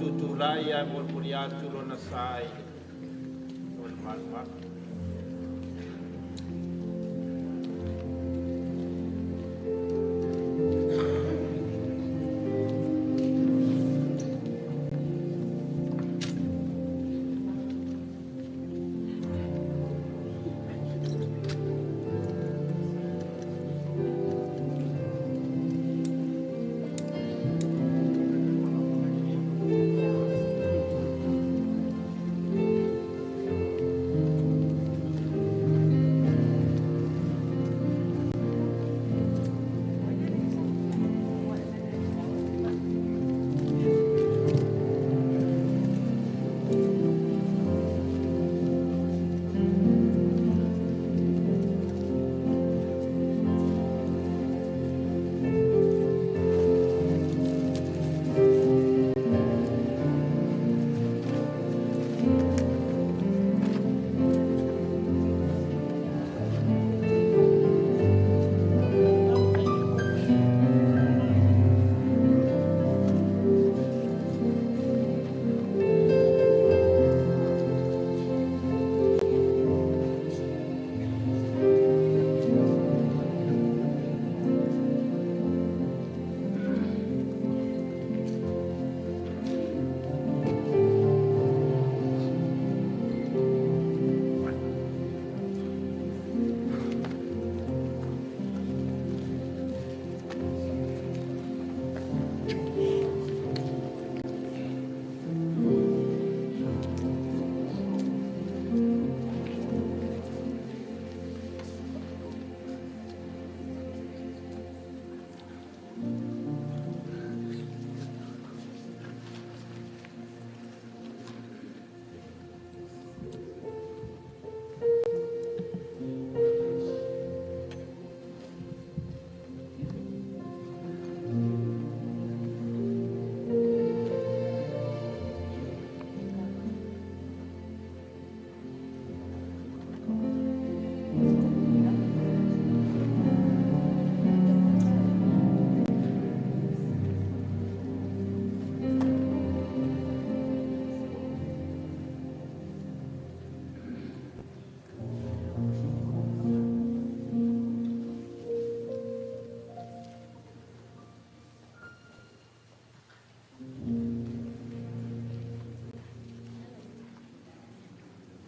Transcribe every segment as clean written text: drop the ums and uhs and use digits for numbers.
Tutulai ai mulimuli atu lona sa i o le malumalu.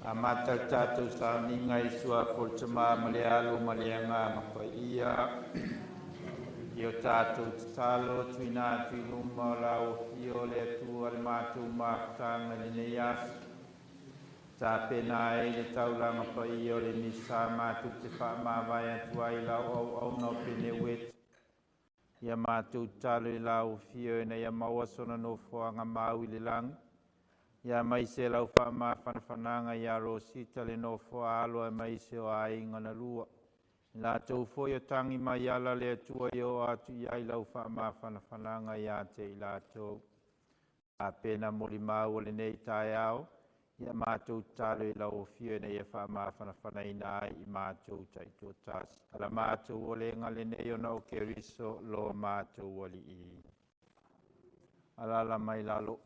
Amata le tatou sauniga i suafa o le Tamā ma le Alo ma le Agaga Paia. Ia o tatou tatalo tuuina atu i luma o lau afio o le Atua le matou mafutaga i lenei aso. Tapena ai le taulaga paia o le Misa matou te faamavae atu ai lau auauna o Peneueta. Ia matou tatalo i lau afio ina ia maua sona nofoaga mau i le lagi. Ia maise lau faamafanafanaga ia Rosita le nofo a alo aemaise o aiga na lua. I latou foi o tagi mai ala le Atua i o atu i ai lau faamafanafanaga ia te i latou. Tapena molimau o lenei taeao, ia matou tatalo i lau afio ina ia faamafanafanaina ai i matou taitoatasi. Ala matou olega lenei ona o Keriso lo matou Alii. Alala mai lalo.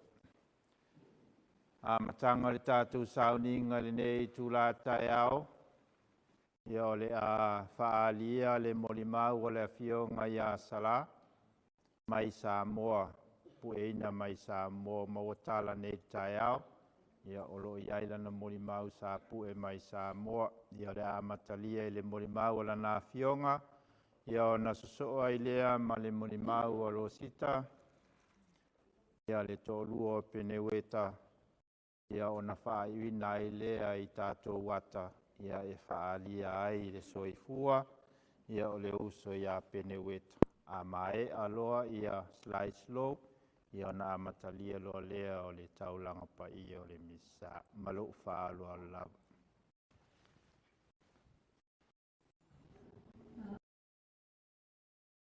Amataga o le tatou sauniga i lenei itula taeao, ia o le a faaalia le molimau o le afioga ia Sala mai Samoa, pueina mai Samoa maua tala nei taeao. Ia o lo o i ai lana molimau sa pue mai Samoa. Ia o le a amatalia i le molimau o lana afioga, ia ona sosoo ai lea ma le molimau a Rosita, ia le toalua o Peneueta, ia ona faaiuina ai lea i tatou ata, ia e faaalia ai le soifua, ia o le uso ia Peneueta. A maea loa ia slide slow, ia ona amatalia loa lea o le taulaga paia o le Misa. Ma lou faaaloalo lava.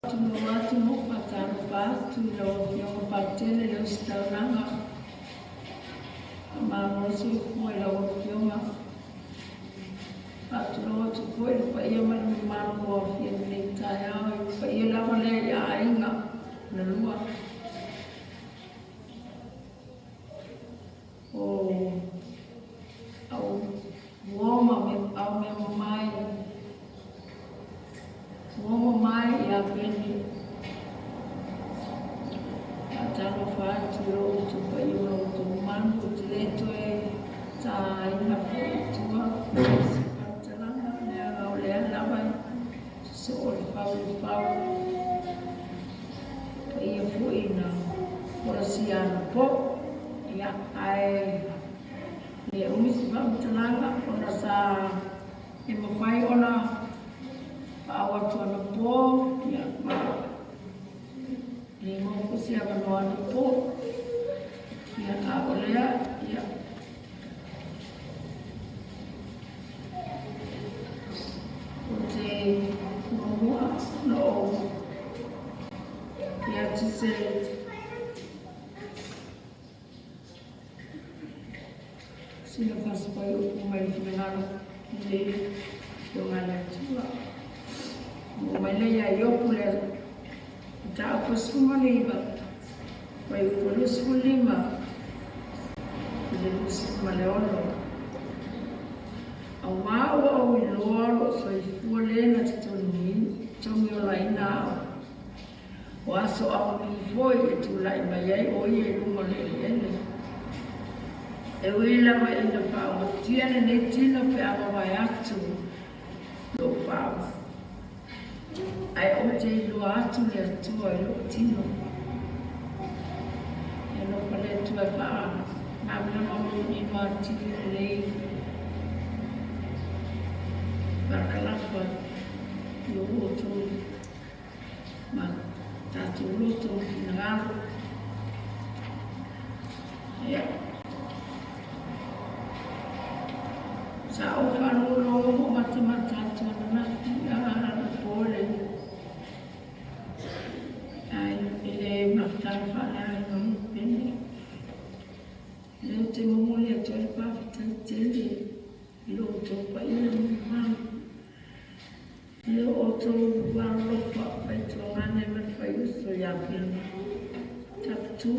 Faatulou atu ma ou faatalofa atu i lau Afioga Patele le Ositaulaga. Faamalo le soifua i lau Afioga. Faatulou atu foi i le paia ma le mamalu ua aofia i lenei taeao, i le paia lava lea i aiga na lua. O au uo ma au mea mamae, uo mamae ia Peni. Faatalofa atu i lo outou paia ma lo outou mamalu, ou te le toe taina foi i tua se faamatalaga, leaga o lea lava e sosoo le fau i le fau. Paia foi na folasia anapo, ia, ae le umi se faamatalaga ona sa e mafai ona faaau atu anapo, ia, ma le maua foi se avanoa anapo, ia, a o lea, ia, ou te muamua ona ou fia atu se sina fasipai upu mai le finagalo i le Afioga a le Atua. Oo mai lea ia Iopu le mataupu 19, fuaiupu 25 i le 26. Auā ua ou iloa lou soifua lē na te togiolaina au, o aso aulī foi e tulai mai ai ʻo ia i luga o le ʻeleʻele. E ui lava ina faaogatia lenei tino pe a vavae atu lou fau, ae ou te iloa atu le Atua i lou tino. E alofa le Atua e faamalamalama manino atili lenei parakalafa i o outou ma tatou loto ma finagalo. Ia. Sa ou faalogologo ma matamata atu ananafi anapo i le i le mafutaga faaleaiga o Pene. Lea ou te momoli atu ai le faafetai tele i lo outou paia ma mamalu. I lo outou alolofa faituagane ma le faiuso ia Pene. Taputu.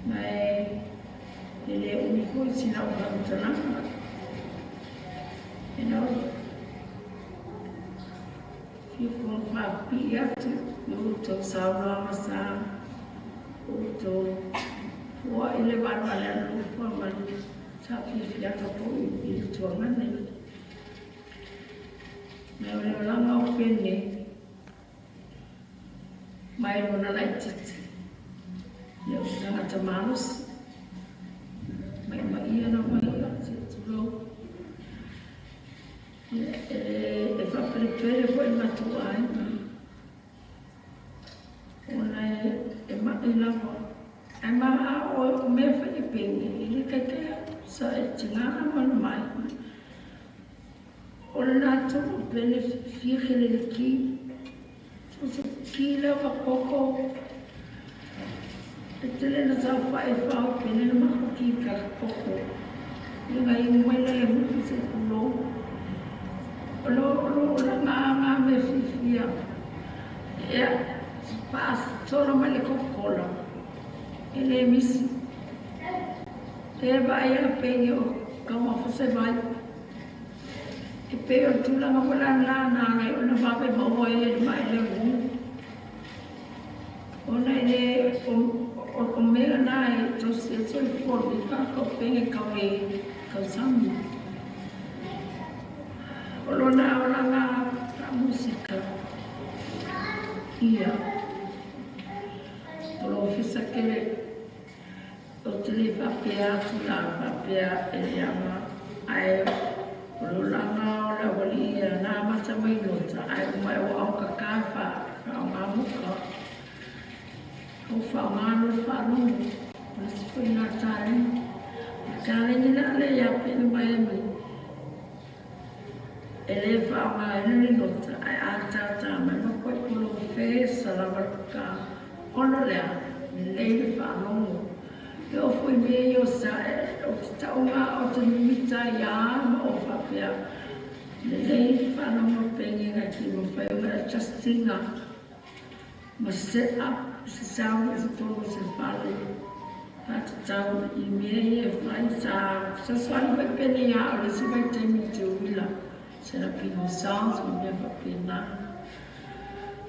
Ma e le umi foi sina ou faamatalaga. E na o fia faapipii atu i outou saunoaga sa outou Foa'i le valevale alolofa ma le saafiafiaga fo'i i le tuagana. Ma o le olaga o pene mai lona laitiiti ia o se tagata malosi ma'imaʻia lava ia seʻi tulou. Ia e faapelepele fo'i matou aiga ona e ma'i lava ae ma o mea fai e pene e lē taitai sa e tigā lava ona ma'i. O le latou o pene fia keleleki so se ki lava koko e tele na saofaʻi fao pene le mako ki ka koko ia gaiu mai la e hupu se tulou. O lo olaga aga mea fiafia ia faasolo mai le kokola e lē misi e vaai a pege o kaumafa se vai e pei o le tulaga foi la na alai ona vave maua ai e le maʻe le ugu ona e lē o mea na e tausi ai soifua o lenei tagata o pege kau le tausami. O lona olaga faamusika ia polofesa kele o te lē faapea atu la faapea e le aga ae o le olaga o le auali'i ia na amata mai lota ae uma e ua aogakā faaaogā muka ou faaaogā lo le faalogo o le isi foi na taleni taleni la le ia pele mai mai e lē faaaogāina le lota ae atātā mai ma koe polofesa lava le ka ona lea lelei le faalogo e o foi mea ia o sa o te taʻuga o te mimita iā ma o faapea lelei le faalogo pege gaki mafai ona adjustinga ma set up se sound i totonu o se fale faatatau i mea ia e fai sa fesoasoani foi pene iā o le isi vaitaimi i te uila set-uping o sounds ma mea faapena.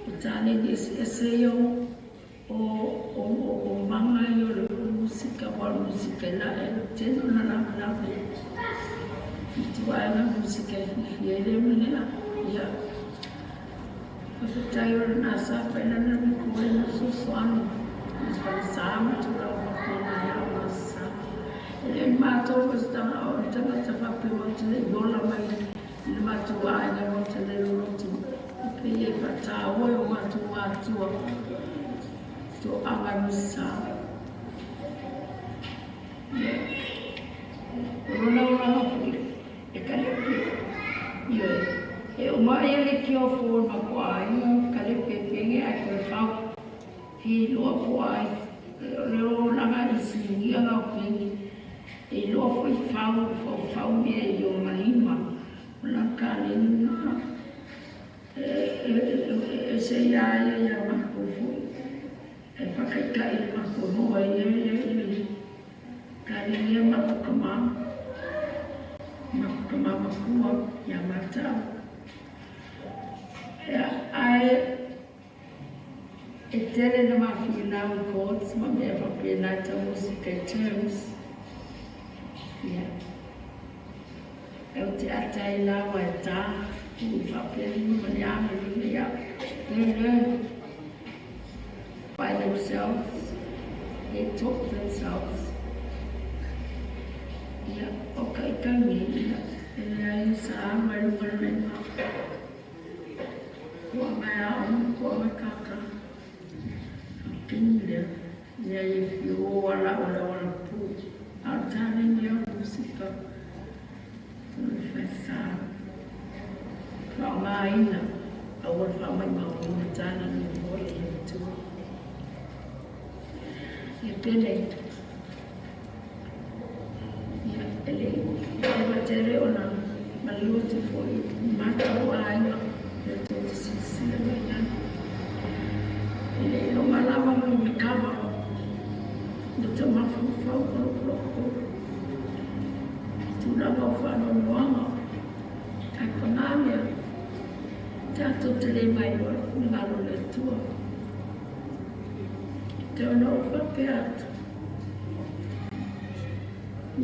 O taleni eseese ia o maga ia o le musika ua o le musika e laʻe tele ona lavelave i tuaega musika e fiafia ai lea mea ia. Faafetai o lena sa failana le koena fesoasoani i falesā ma tulaga faapena ia o gasa e le matou foi se o le tagata faapea matou te leʻi ola mai i le matou aiga matou te le lolotu e pei e faataua e o matou matua toaga misa. Ia o lona olaga foi e kalepe ioe e uma ia le kiofo o le matou aiga kalepe pege ae toe fau fiiloa po ai o le olaga i siligia gao pege e iloa foi fau faufau mea i o malima o lana kaleni na e se ia ia ia matou foi e faakaitaʻi le matou maua ia ia ia kaleni ia matou kamā makua ia matau ia ae e tele na mafinau i chords ma mea faapena e tau musika i terms ia e o te ata ai lawa e tā ui faapea lima ma le a ma lima ia they learn by themselves, they taught themselves. Ia o kaʻikagi ia e leai sa mai luga le ma kua mai aoga kua mai kaka pini lea ia e fio ala o le ola pu a o taleni lea o le musika o le faisa faaaogāina aua le faamaʻimauina taleni moe e Atua ia pele ia e le e vatele ona maliu atu foʻi matou aiga le tou te silasila mai ai e le iloga lava ma kava le tamafaufau palopaloko tulaga o faanoanoaga ae pagā lea tatou te lē mailoa le finagalo o le Atua. Te ona ou faapea atu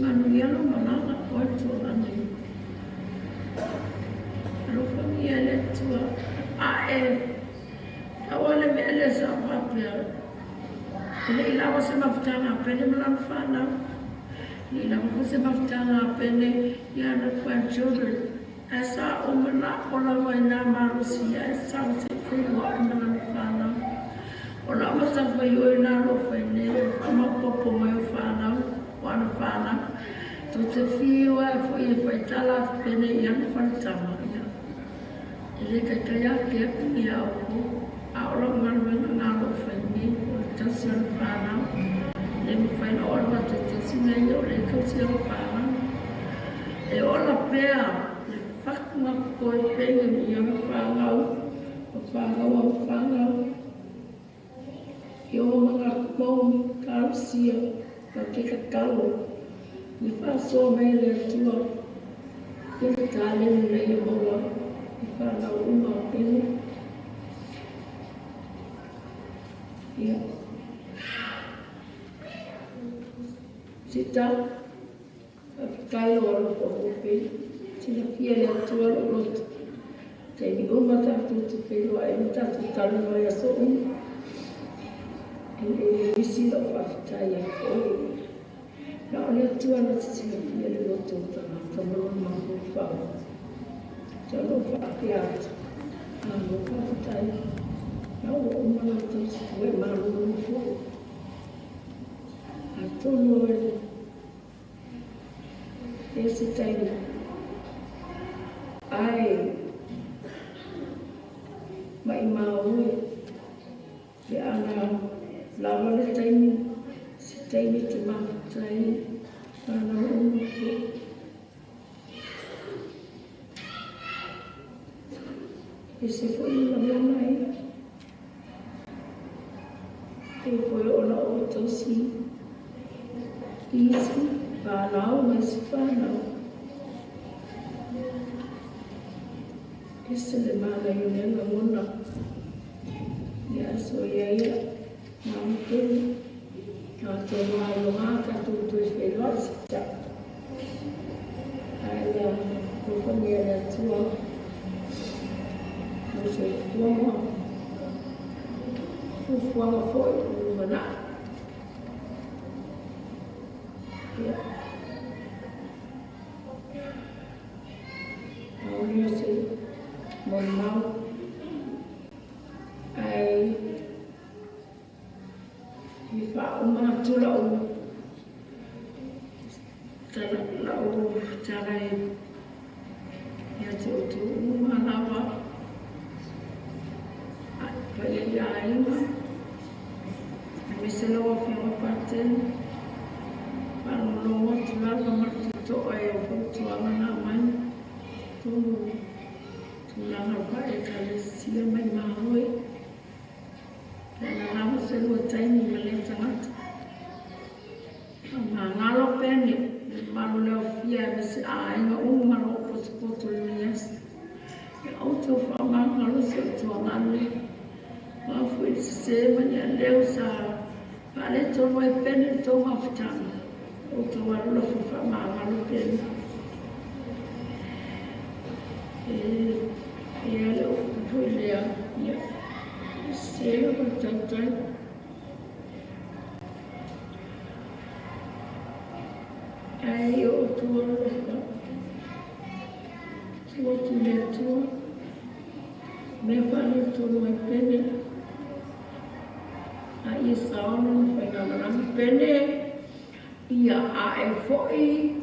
Manuia lou malaga o le tulaga nei. Alofagia e le Atua a e taua le mea lea sa ou faapea, e le i lava se mafutaga a Pene ma lana fanau, e le i lava foi se mafutaga a Pene i ana grandchildren, ae sa ou manao lava i nā malosi ae sa ou se i feiloai ma lana fanau. O lau matafaioi lena o lo o fai nei, o le faamaopoopo mai o fanau, o ana fanau. Tou te fiu ae foi e faitala atu penei i ana faletama, ia, e le taitai ake atu ia outou. A o lau galuega lena o lo o fai nei, o le tausi o ana fanau. E le mafai ona oo atu e tausi mea ia o lea e tausi ana fanau. E ola pea le fatu a koe pene i ana fanau, ma fanau a fanau. I o manatu mau talosia ma te tatalo i faasoa mai e le Atua i le taleni ina ia maua i fanau uma a Pele. Ia. Sita, faafetai lou alofa ua pei. Silafia e le Atua lou loto. Taimi uma tatou te feiloai ma tatou talanoa i aso uma. E le misi lau faafetai ia te oe. Na o le Atua na te silafia le loto o tagata ma lona mafaufau. Te o lou faapea atu, malo faafetai. Na ua uma lau tausi ua e malolo foi. Atonu o e se taimi ae maimau e pe ana lava le taimi, se taimi te mafuta ai whanau uma foi. Ese foi le lagona ia. E foi ona o tausi isi whanau ma isi whanau. Ese le manaia o lea lagona. Ia so ia ia ngā muturu, ngā tonu ai o ngā tatou toe whenua sita. Ai ia alofagia le Atua mo soifua ma fuafuaga foi o lumanai. Ia. Ao lea se molimau ae i faauma atu lau tala lau tala ia te outou uma lava paia i aiga aemaise lau Afioga Pateni. Faalogologo atu lava ma le totoa i au fautuaga na aumai totonu o tulaga o faale-Ekalesia mai mamoe. Pe ana lava se lua taimi ma lea tagata. Faamagalo pene le mamalu o le aofia aemaise aiga uma o lo o potopoto i lenei aso. Ia outou faamagalo si o tuagane. Mafua i le sese ma ni aleu sa faaletonu ai pene le tou mafutaga. Outou alolofa faamagalo pene. E ia le upu foi lea, ia, e sese lava le tautai. Ae i o outou alolofa, tuu atu i le Atua, mea faaletonu ai pene, a ia sao lona faigamalaga pene, ia ae foi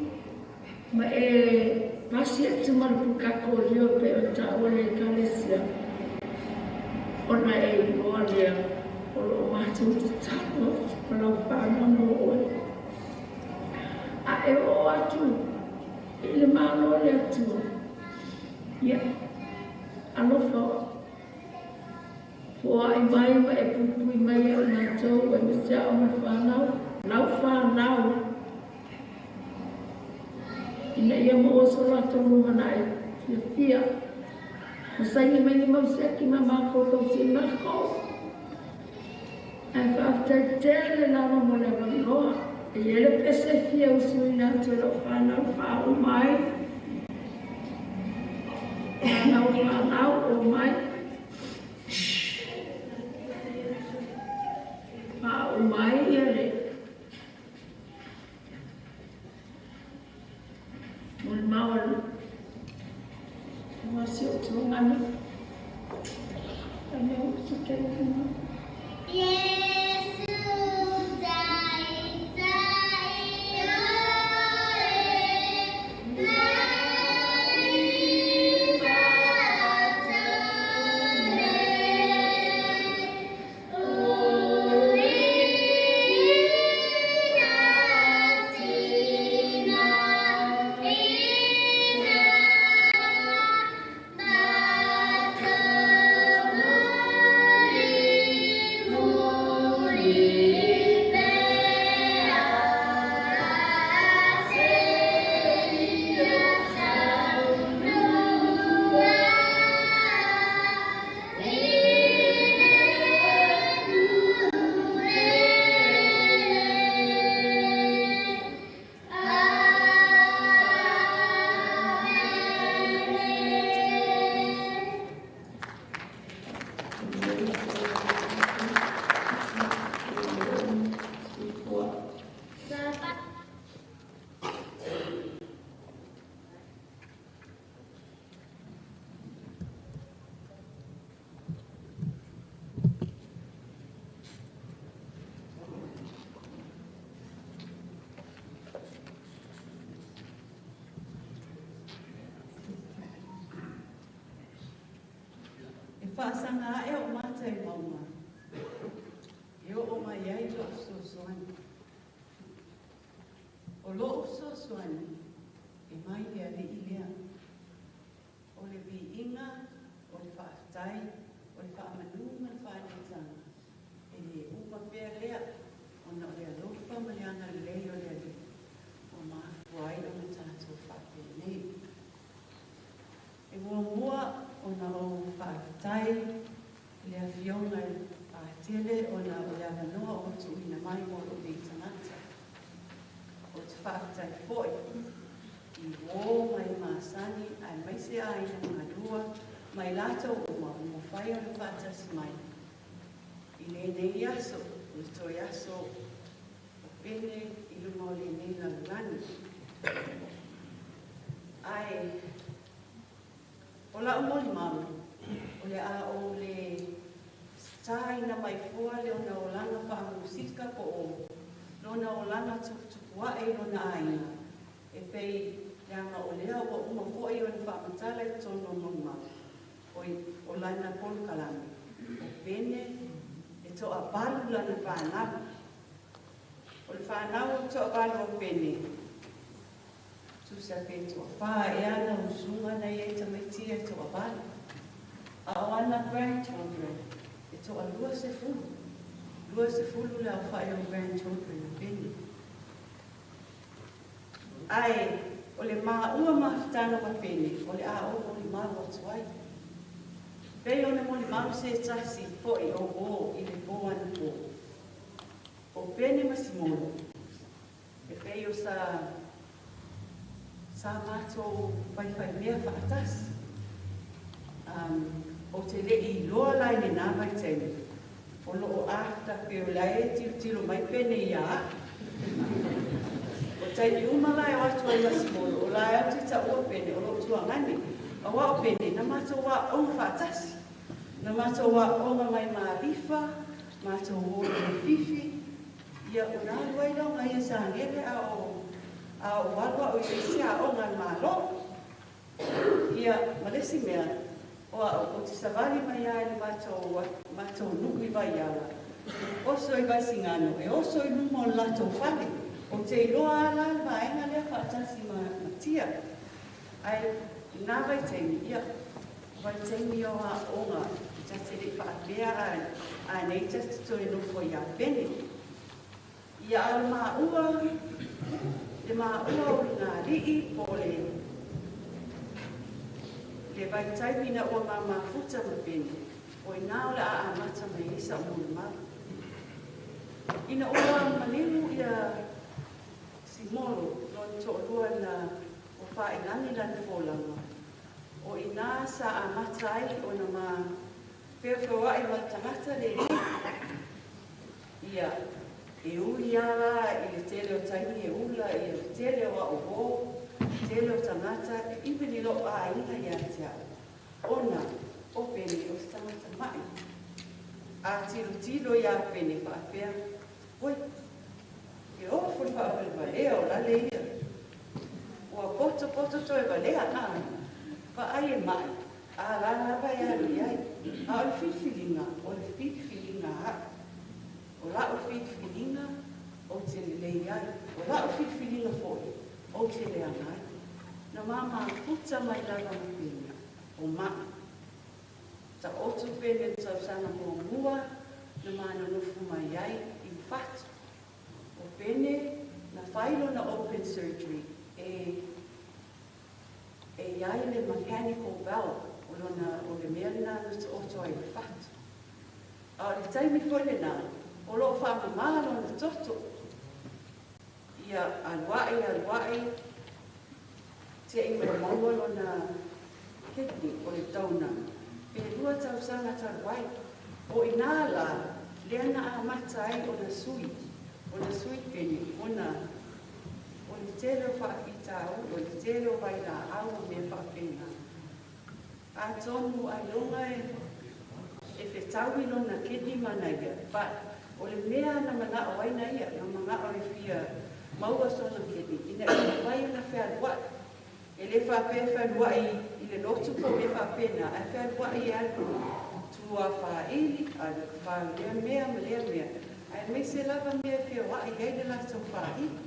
ma e pasi atu ma le pukakolio pe o taua le Ekalesia, ona e iloa lea o loo matou tatalo atu ma lau fanau mo oe. A e oo atu i le Malo o le Atua, ia alofa foai mai ma e puipui mai ia i matou aemaise ao ma le fanau, lau fanau, ina ia maua so latou lumanai fiafia. Ma saini mai ni mau seki ma makou tausi makou. Ae faafetai tele lava mo le avanoa. E i ai le pese e fia usuina atu e lau fanau faauu mai. Fanau fanau omai. Faauu mai ia le molimau a le si ou tuagane. Whaasanga ae o mata i maunga. E o o mai ai lo fesoasoani. O lou fesoasoani e mai le Alii lea. O le viiga, o le faafetai, o le faamanu ma le faaneetaga. E le uma pea lea, ona o le alofa ma le agalelei o le Alii. Ua mafua ai ona tatou faapenei. E muamua ona ou faafetai i le afioga i le Patele ona o le avanoa ua tuuina mai mo lou nei tagata. O te faafetai foi i uō mai masani aemaise aiga galua ma i latou uma ua mafai ona faatasi mai i lenei aso, o le toe aso o pene i luma o lenei lalolagi. Ae o lau molimau, o le a ou le taina mai fua le ona olaga faamusika po o lona olaga tuputupu ae i lona aiga, e pei leaga o lea ua uma foi ona faamatala i totonu o molimau, o lana polokalame, o pene e toavalu lana fanau. O le fanau o toavalu o pene, tusa pe toafa ea ana usuga na ia i tamaiti e toavalu. A o ana grandchildren, e toa-20. 20 le aofai o grandchildren a Pene. Ae o le maua mafutaga ma Pene, o le a ou molimau atu ai. Pei ona molimau se tasi foi o uō i le pō anapo. O Pene ma Simona, e pei o sa sa matou faifaimea faatasi. Ou te le i iloa la i lenā vaitaimi, o loo after pe o la e tilotilo mai Pene ia au. O taimi uma la e o atu ai ma Simona, o la e ou te taua Pene o lou tuagane. Auā o Pene, na matou aoga faatasi. Na matou aoga mai Malifa, matou o i Leififi, ia ona alu ai la o ngai e Sagele a o a o alu au i se isi aoga a le Malo. Ia, ma le isi mea, o au, ou te savali mai lava i le matou, matou nuu i Vaiala, oso i Vaisigano, e oso i luma o le latou fale. Ou te iloa lava la le vaega lea faatasi ma, ma Tia. Ae i nā vaitaimi, ia, o vaitaimi o aoga, ta te le i faapea a, a nei ta te toe nofo iā Pene. Ia, a o le maua, le maua o Lugalii po o le, le vaitaimi ina ua ma mafuta ma Pene, o inā o le a amata mai ai sa'u molimau. Ina ua maliu ia Simolo lona to'alua na ua fa'ailagi lana folaga o inā sa amata ai ona ma feofeoa'i ma le tagata lenei. Ia e ui lava la i le tele o taimi e ula ia le tele o a'o tele o tagata even i lo'u aiga ia te a'u ona o Pene o se tagata ma'i. A tilotilo iā Pene faapea, oi, e ofo le fa'avalevalea o lale ia ua poto poto toe valea a va'ai e ma'i a la lava e alu i ai. A o le filifiliga, o le filifiliga a'u, o la'u filifiliga ou te lelei ai, o la'u filifiliga fo'i ou te leaga ai. Na mamafuta mai lava ma Pene o ma'i. Ta'oto Pene le tausaga muamua na manonofu mai ai i Uafato. O Pene na fai lona open surgery e iai le mechanical valve o lona o le mea lena na ta'oto ai le fatu. A o le taimi foi lenā o lo'o fa'amamā lona toto. Ia alua'i alua'i te'i ua maua lona kidney o le donor pe 2 tausaga talu ai. O inā la lea na amata ai ona sui Pene ona o le tele o fa'afitauli o le tele o vaila'au o mea fa'apena. Atonu ailoga e fetaui lona kidney manaia, but o le mea na mana'o ai na ia na mana'o e fia maua sona kidney ina ia mafai ona fealua'i. E lē faapea fealua'i i le lotu po o mea faapena, ae fealua'i e alu tuafāili alu fau lea mea ma lea mea ae maise lava mea e feoa'i ai le latou fāili.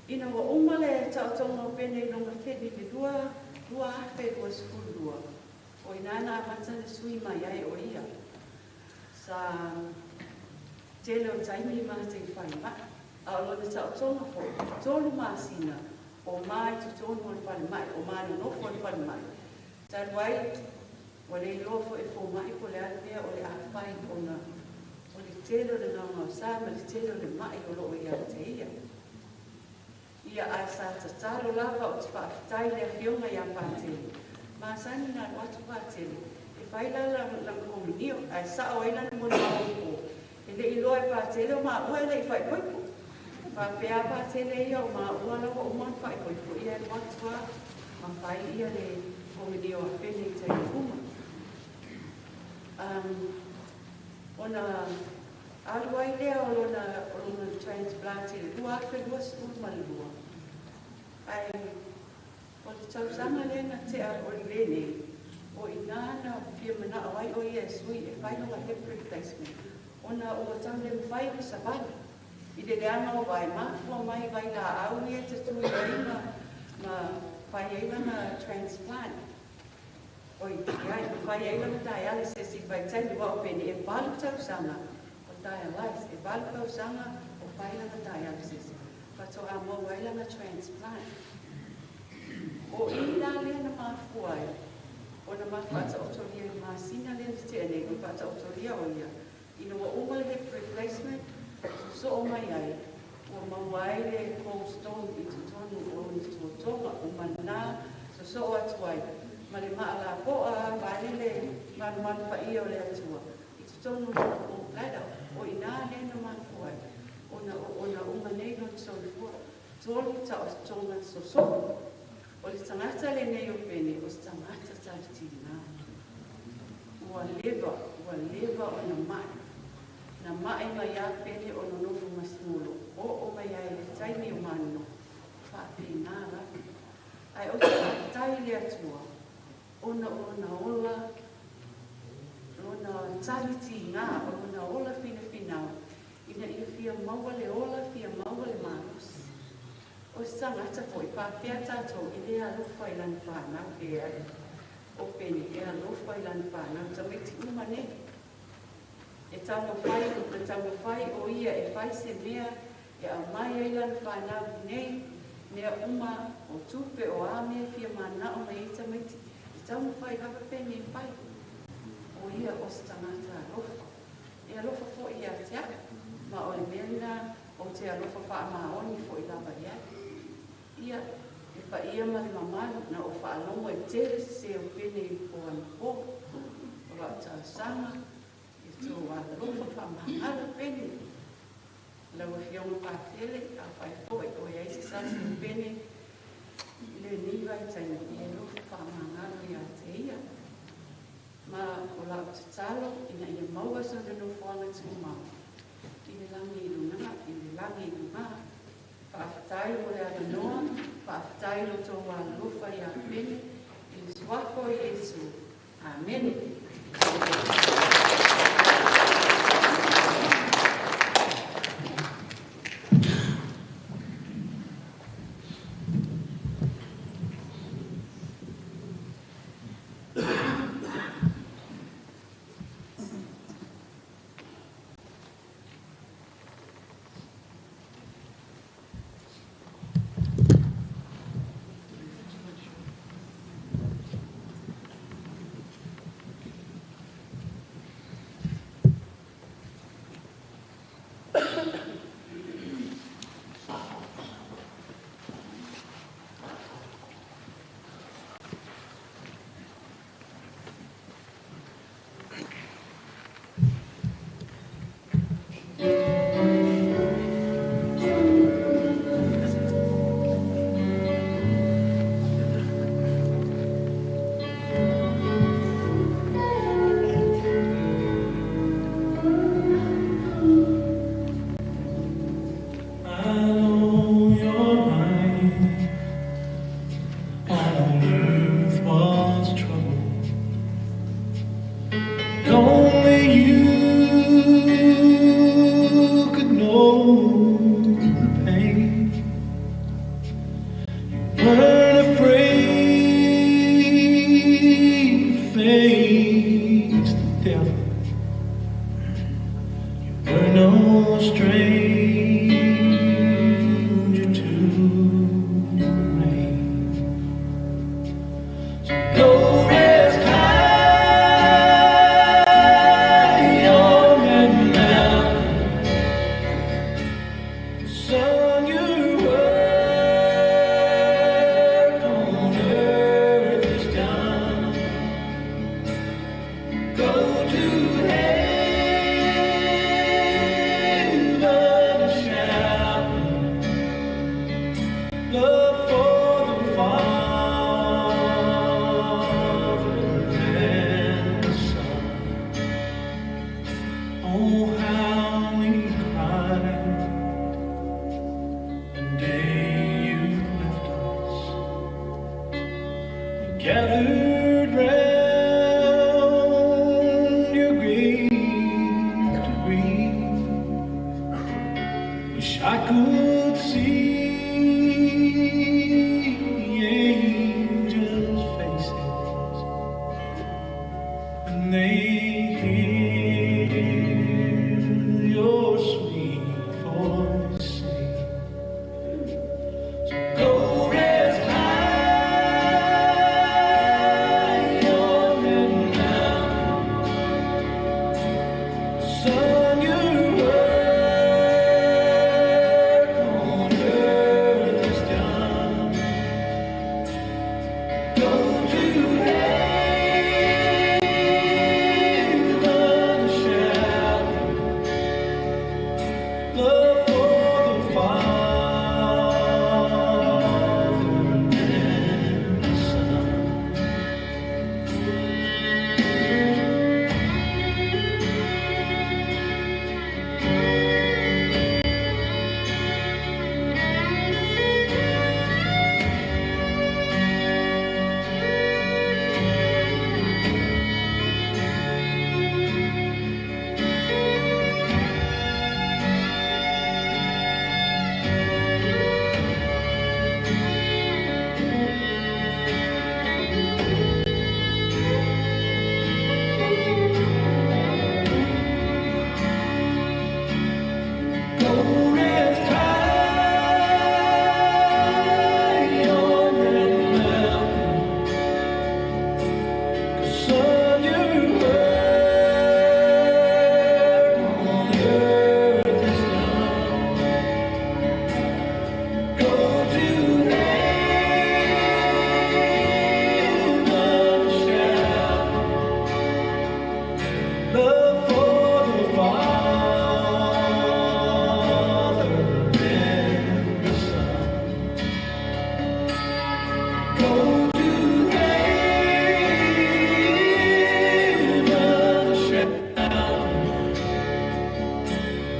Ina ua uma le ta'otoga o Pene i lona kidney le 2022, o inā na amata na sui mai ai o ia. Sa tele o taimi matei falemai, a o lona ta'otoga fo'i 3 masina o ma i totonu o le falemai o manonofo o le falemai. Talu ai ua le iloa fo'i e foma'i po le a le mea o le afai ona o le tele o le gaogaosā ma le tele o le ma'i o lo'o ia te ia. Ia ae sa tatalo lava o te fa'afetai le afioga iā Patele masani na alu atu Patele e fai la lana komunio ae sa'o ai lana molimau e le'i iloa e Patele o ma'ua e le'i fa'ipoipo. Faapea Patele ia o ma'ua la ua uma ona fa'ipoipo ia alu atu a ma fai ia le komunio a Pene i taimi uma. Ona alu ai lea o lona transplant i le 2022, ae o le tausaga lea na te'a o lenei o inā na fia mana'o ai o ia e sui e fai lona hip replacement ona ua tau le mafai ona savali i le leaga o vae mafua mai vaila'au ia te tui ai ma fai ai lana transplant oi ai ma fai ai lana dialysis i vaitaimi ua o Pene e 8 tausaga o dialyse, e 8 tausaga o fai lana dialysis fato'a maua ai lana transplant. O i la lea na mafua ai ona ma fa'ata'otolia i masina lea na te'a nei o fa'ata'otolia o ia ina ua uma le hip replacement so'o mai ai ua maua ai le gallstone i totonu o lona tuatoga o manā soso'o atu ai ma le ma'alapo'a valele malumalu pa'ia o le Atua i totonu o lona gallbladder. O inā lea na mafua ai ona uma nei lona soifua tolu ta'otoga soso'o. O le tagata lenei o Pene o se tagata talitigā ua leva, ua leva ona ma'i na ma'i mai a Pene o nonofo masimolo o'o mai ai le taimi o manonofo fa'apēnā lava. Ae o te fa'atai le Atua ona o lona ola lona talitigā o lona ola finafinau ina ia fia maua le ola fia maua le malosi. O se tagata fo'i faapea tatou e lē alofa i lana fanau e ai o Pene e alofa i lana fanau tamaiti uma nei e taumafai na taumafai o ia e fai se mea e aumai ai lana fanau nei mea uma o tupe o a mea fia mana'o mai ai tamaiti e taumafai lava Pene e fai. O ia o se tagata alofa e alofa fo'i ia te a'u ma o le mea lena. Ou te alofa faamaoni foʻi lava i ai. Ia, le paia ma le mamalu, na ou faalogo i tele sesē o Pene i le po anapō. O lau talosaga, ia outou alolofa faamagalo Pene. Lau Afioga Patele, afai foi o i ai se sasi o Pene i lenei vaitaimi, ia e alofa faamagalo ia te ia. Ma o lau tatalo ina ia maua sona nofoaga tumau i le lagi i luga, i le lagi i luga. Faafetai mo le avanoa, faafetai i lo outou alolofa ia Pene, i le suafa o Iesu. Amene.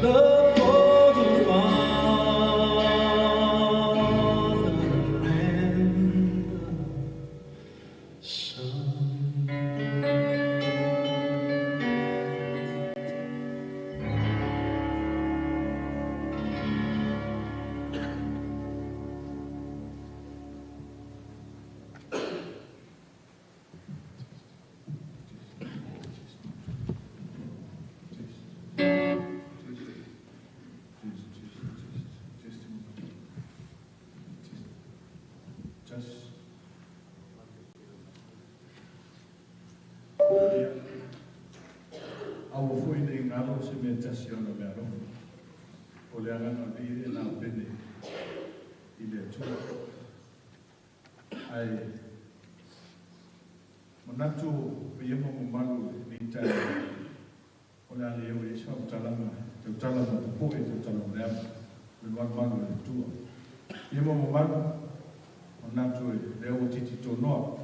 Love for the Father and the Son. Aua foi nei galo se mea tasi ona mea alofa. O le agaga vii e na pene i le Atua. Ae manatu paia ma mamalu lenei taeao, o le a le oo i ai se faamatalaga tautala ma popoe tautala ma le ava, o le malumalu o le Atua. Paia ma mamalu, manatu e lea ua titi tonoa,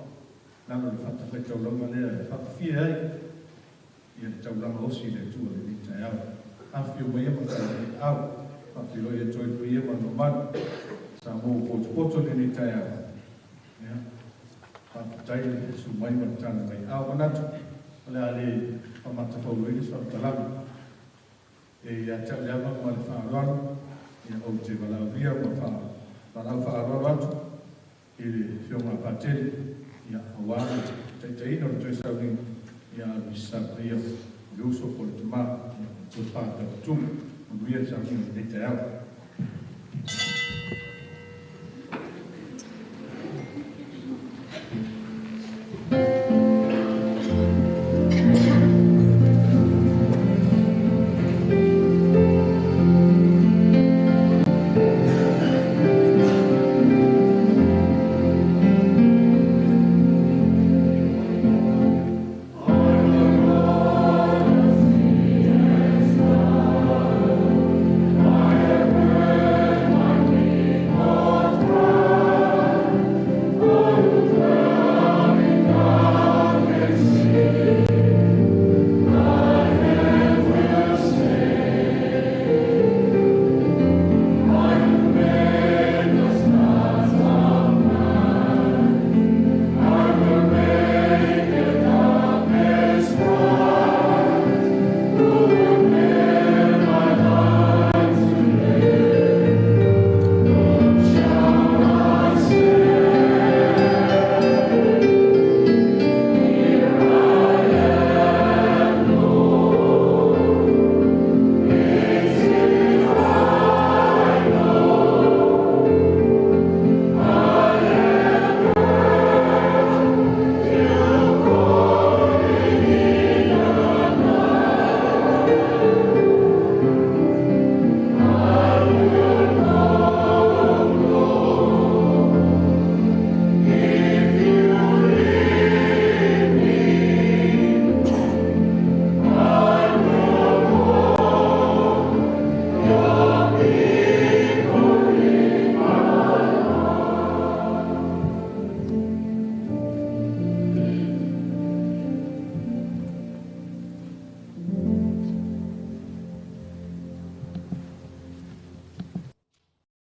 lalo le fatafaitaulaga lea e faapafia ai ia le taulaga osi i le Atua lenei taeao. Afifio maia ma tala mai au, faafeiloai atu ai le paia ma le mamalu, Samoa ua potopoto lenei taeao. Ia, faafetai le susu mai ma le tala mai au. Manatu, o le a le faamatafauloina se faamatalaga. E ia te au le ava ma le faaaloalo, ia ou te valaaulia ma valaau faaaloalo atu i le Afioga a Patele, ia, aua le taitaiina o le toe sauniga, ia alu i sa paia o le uso po o le tamā, ia, o le tofa tautumu. Manuia le sauniga o lenei taeao.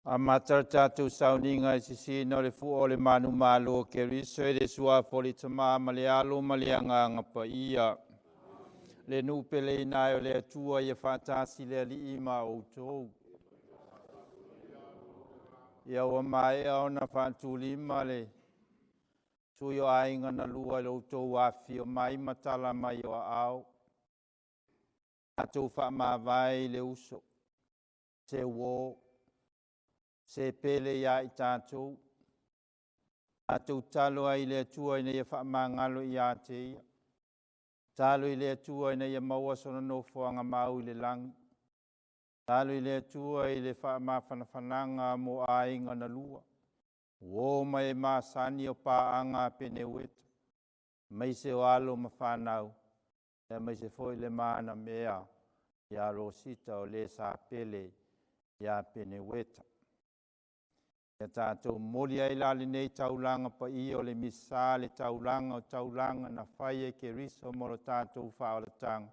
Amata le tatou sauniga i sisina o le fua o le manumalo o Keriso i le suafa o le Tamā ma le Alo ma le Agaga Paia. Le nuu peleina ai o le Atua ia faatasi le Alii ma outou. Ia ua maea ona faatulima le sui o aiga na lua i lo outou afifio mai ma tala mai o aao. Tatou faamavae i le uso, se uō, se pele ia i tatou. Tatou talo ai i le Atua ina ia faamagalo ia te ia. Talo i le Atua ina ia maua sona nofoaga mau i le lagi. Talo i le Atua i le faamafanafanaga mo aiga na lua. Uō mai e masani o paaga a Peneueta. Maise o alo ma whanau. Ia maise foi le maana mea ia Rosita o le sa pele ia Peneueta. Ia tātou moli ai la lenei taulaga paia o le misa le taulaga o taulaga na fai e Keriso mo lo tātou faaolataga.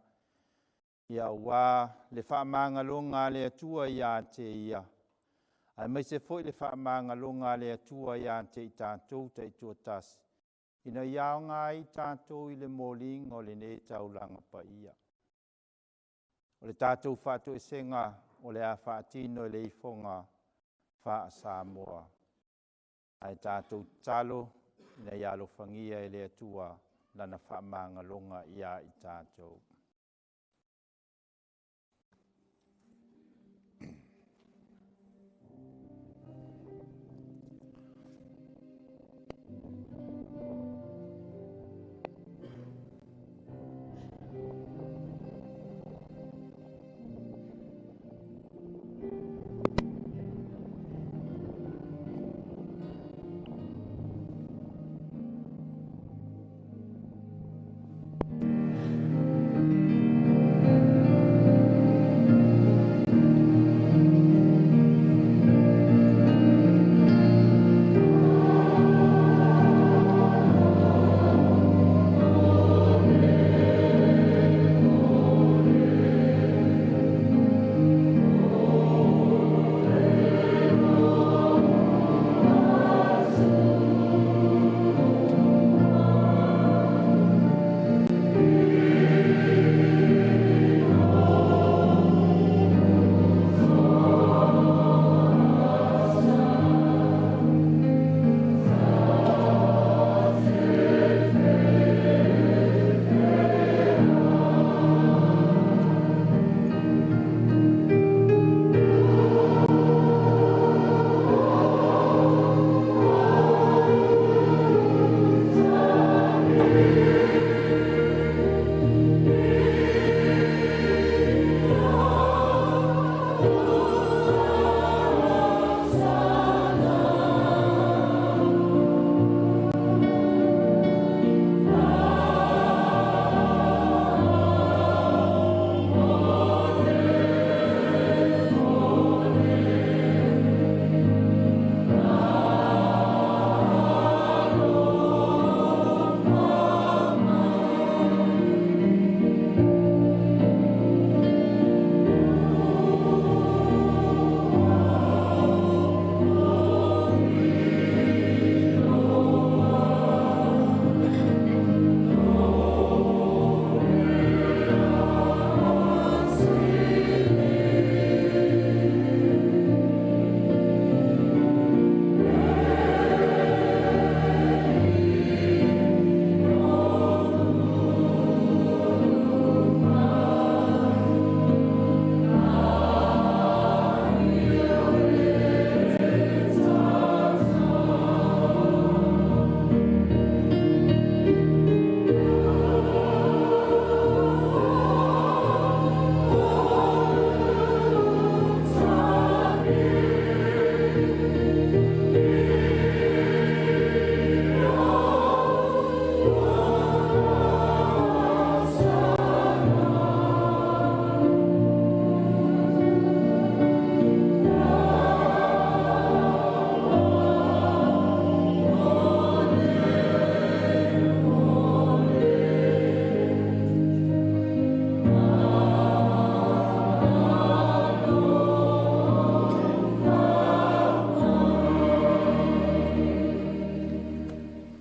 Ia auā le faamagaloga a le Atua ia te ia, aemaise foi le faamagaloga a le Atua ia te i tatou taitoatasi, ina ia aoga ai tatou i le moliga o lenei taulaga paia. O le tatou faatoesega o le a faatino i le ifoga faa-Samoa. Ae tatou tatalo ina ia alofagia e le Atua lana faamagaloga ia i tatou.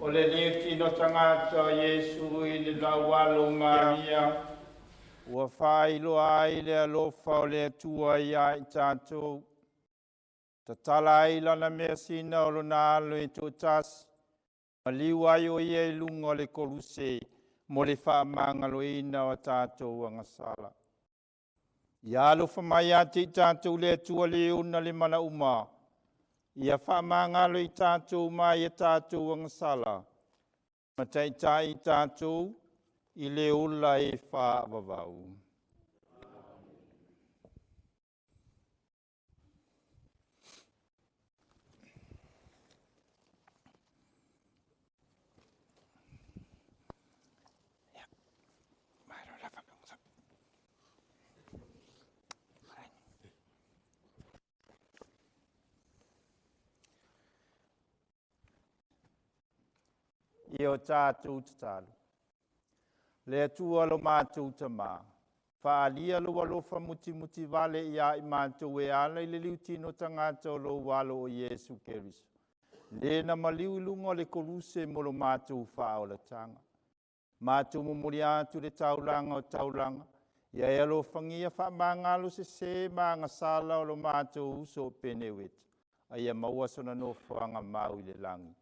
O le liutino tagata o Iesu i le laualo maria, ua faailoa ai le alofa o le Atua ia i tatou. Tatala ai lana measina o lona alo e toatasi, maliu ai o ia i luga o le koluse mo le faamagaloina o tatou agasala. Ia alofa mai ia te i tatou le Atua le ona le manauma, ia faamagalo i tatou mai a tatou agasala, ma taitai i tatou i le ola e faavavau. Ia o tatou tatalo. Le Atua lo matou tamā, Faalia lou alofa mutimutivale iā i matou e ala i le liutino tagata o lou alo o Iesu Keriso. Le na maliu i luga o le koluse mo lo matou faaolataga. Matou momoli atu le taulaga o taulaga, ia e alofagia faamagalo sesē ma agasala o lo matou uso o Peneueta, a ia maua sona nofoaga mau i le lagi.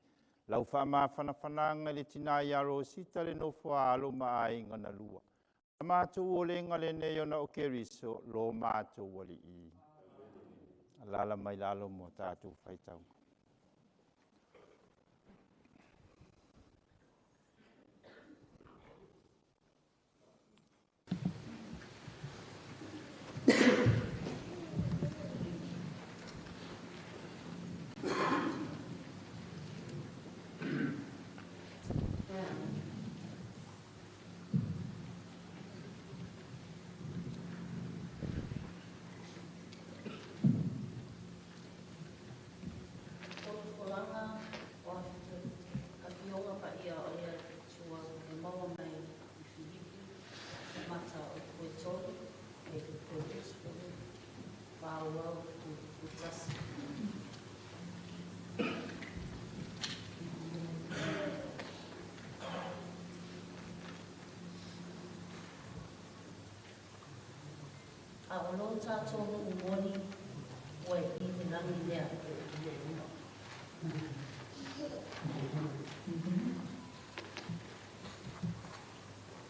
Lau faamafanafanaga i le tinā ia Rosita le nofo a alo ma aiga na lua. A matou olega lenei ona o Keriso, lo matou alii. Alala mai lalo mo tatou faitauga. Folafolaga o Afioga Paia o le Atua e maua mai i Filipi, mata o le toe tolu e le toe 20 faaauau 1. A o lo tatou nuu moni ua i le lagi lea.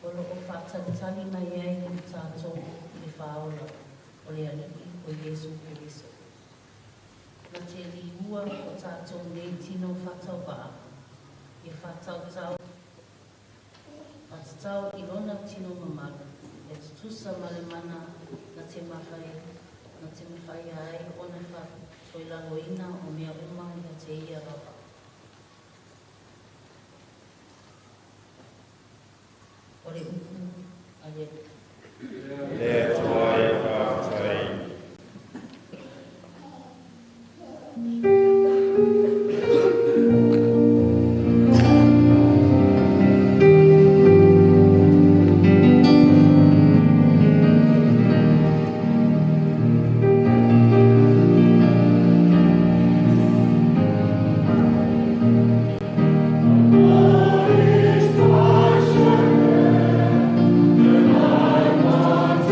O lo o faatalitali mai ai i tatou le Faaola o le Alii o Iesu Keriso. Na te liua o tatou nei tino faatauvaa, ia faatautau faatatau i lona tino mamalu, e tutusa ma le mana na te mafai na te mafaia ai ona faatoilaloina o mea uma ia te ia lava. O le upu a le Alii. Le Atua e faafetai. Is thy shepherd, and I want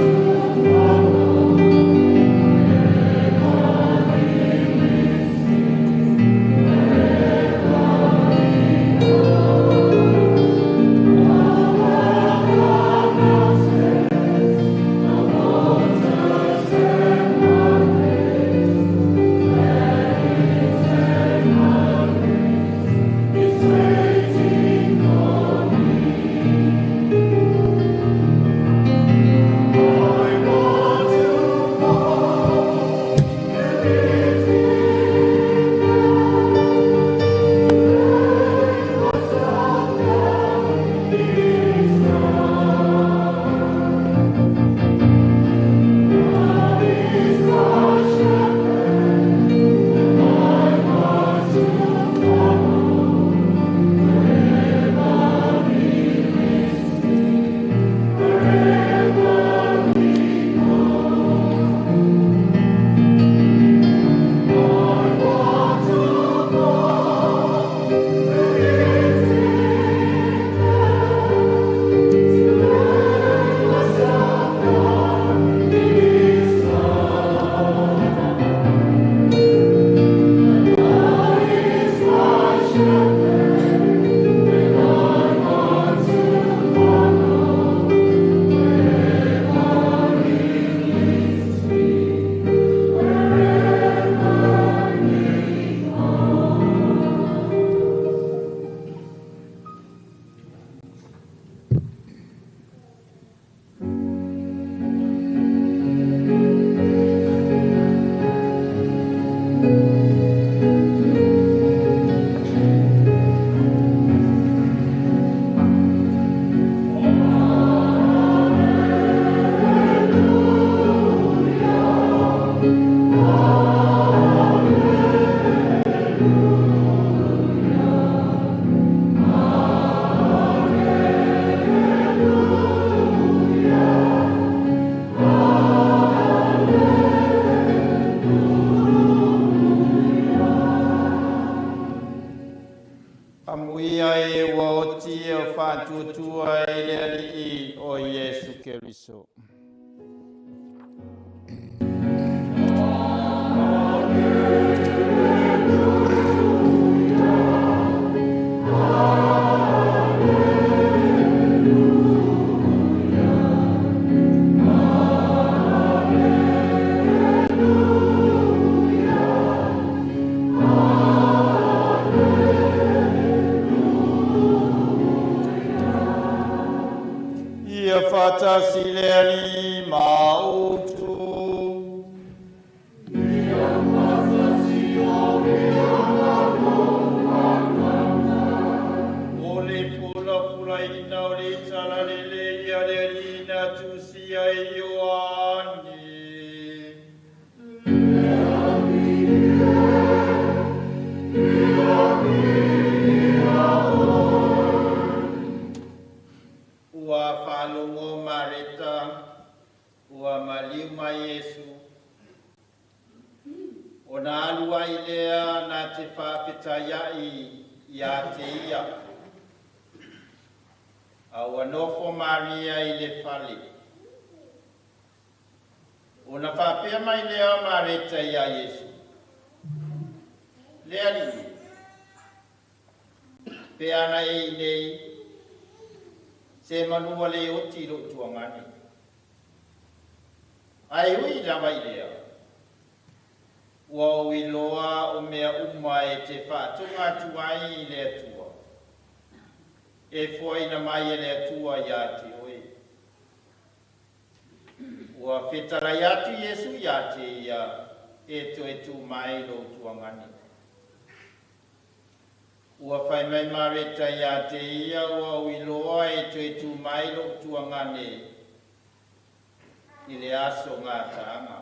Keriso. Ia faatasi le Alii ma outou. O le fulafulaina o le talalelei a le Alii na tusia e Ioane. Ua faalogo Mareta, ua maliu mai Iesu, ona alu ai lea na te faafetaiaʻi iā te ia. A ua nofo Maria i le fale. Ona faapea mai lea o Mareta iā Iesu, Le Alii, pe ana e iinei, se manu ua le oti i lou tuagane. Ae ui lava i lea, ua ou iloa o mea uma e te faatoga atu ai i le Atua, e foaina mai e le Atua iā te oe. Ua fetalai atu Iesu iā te ia, E toe tū mai lou tuagane. Ua fai mai Mareta iā te ia, Ua ou iloa e toe tū mai lou tuagane i le aso gataaga.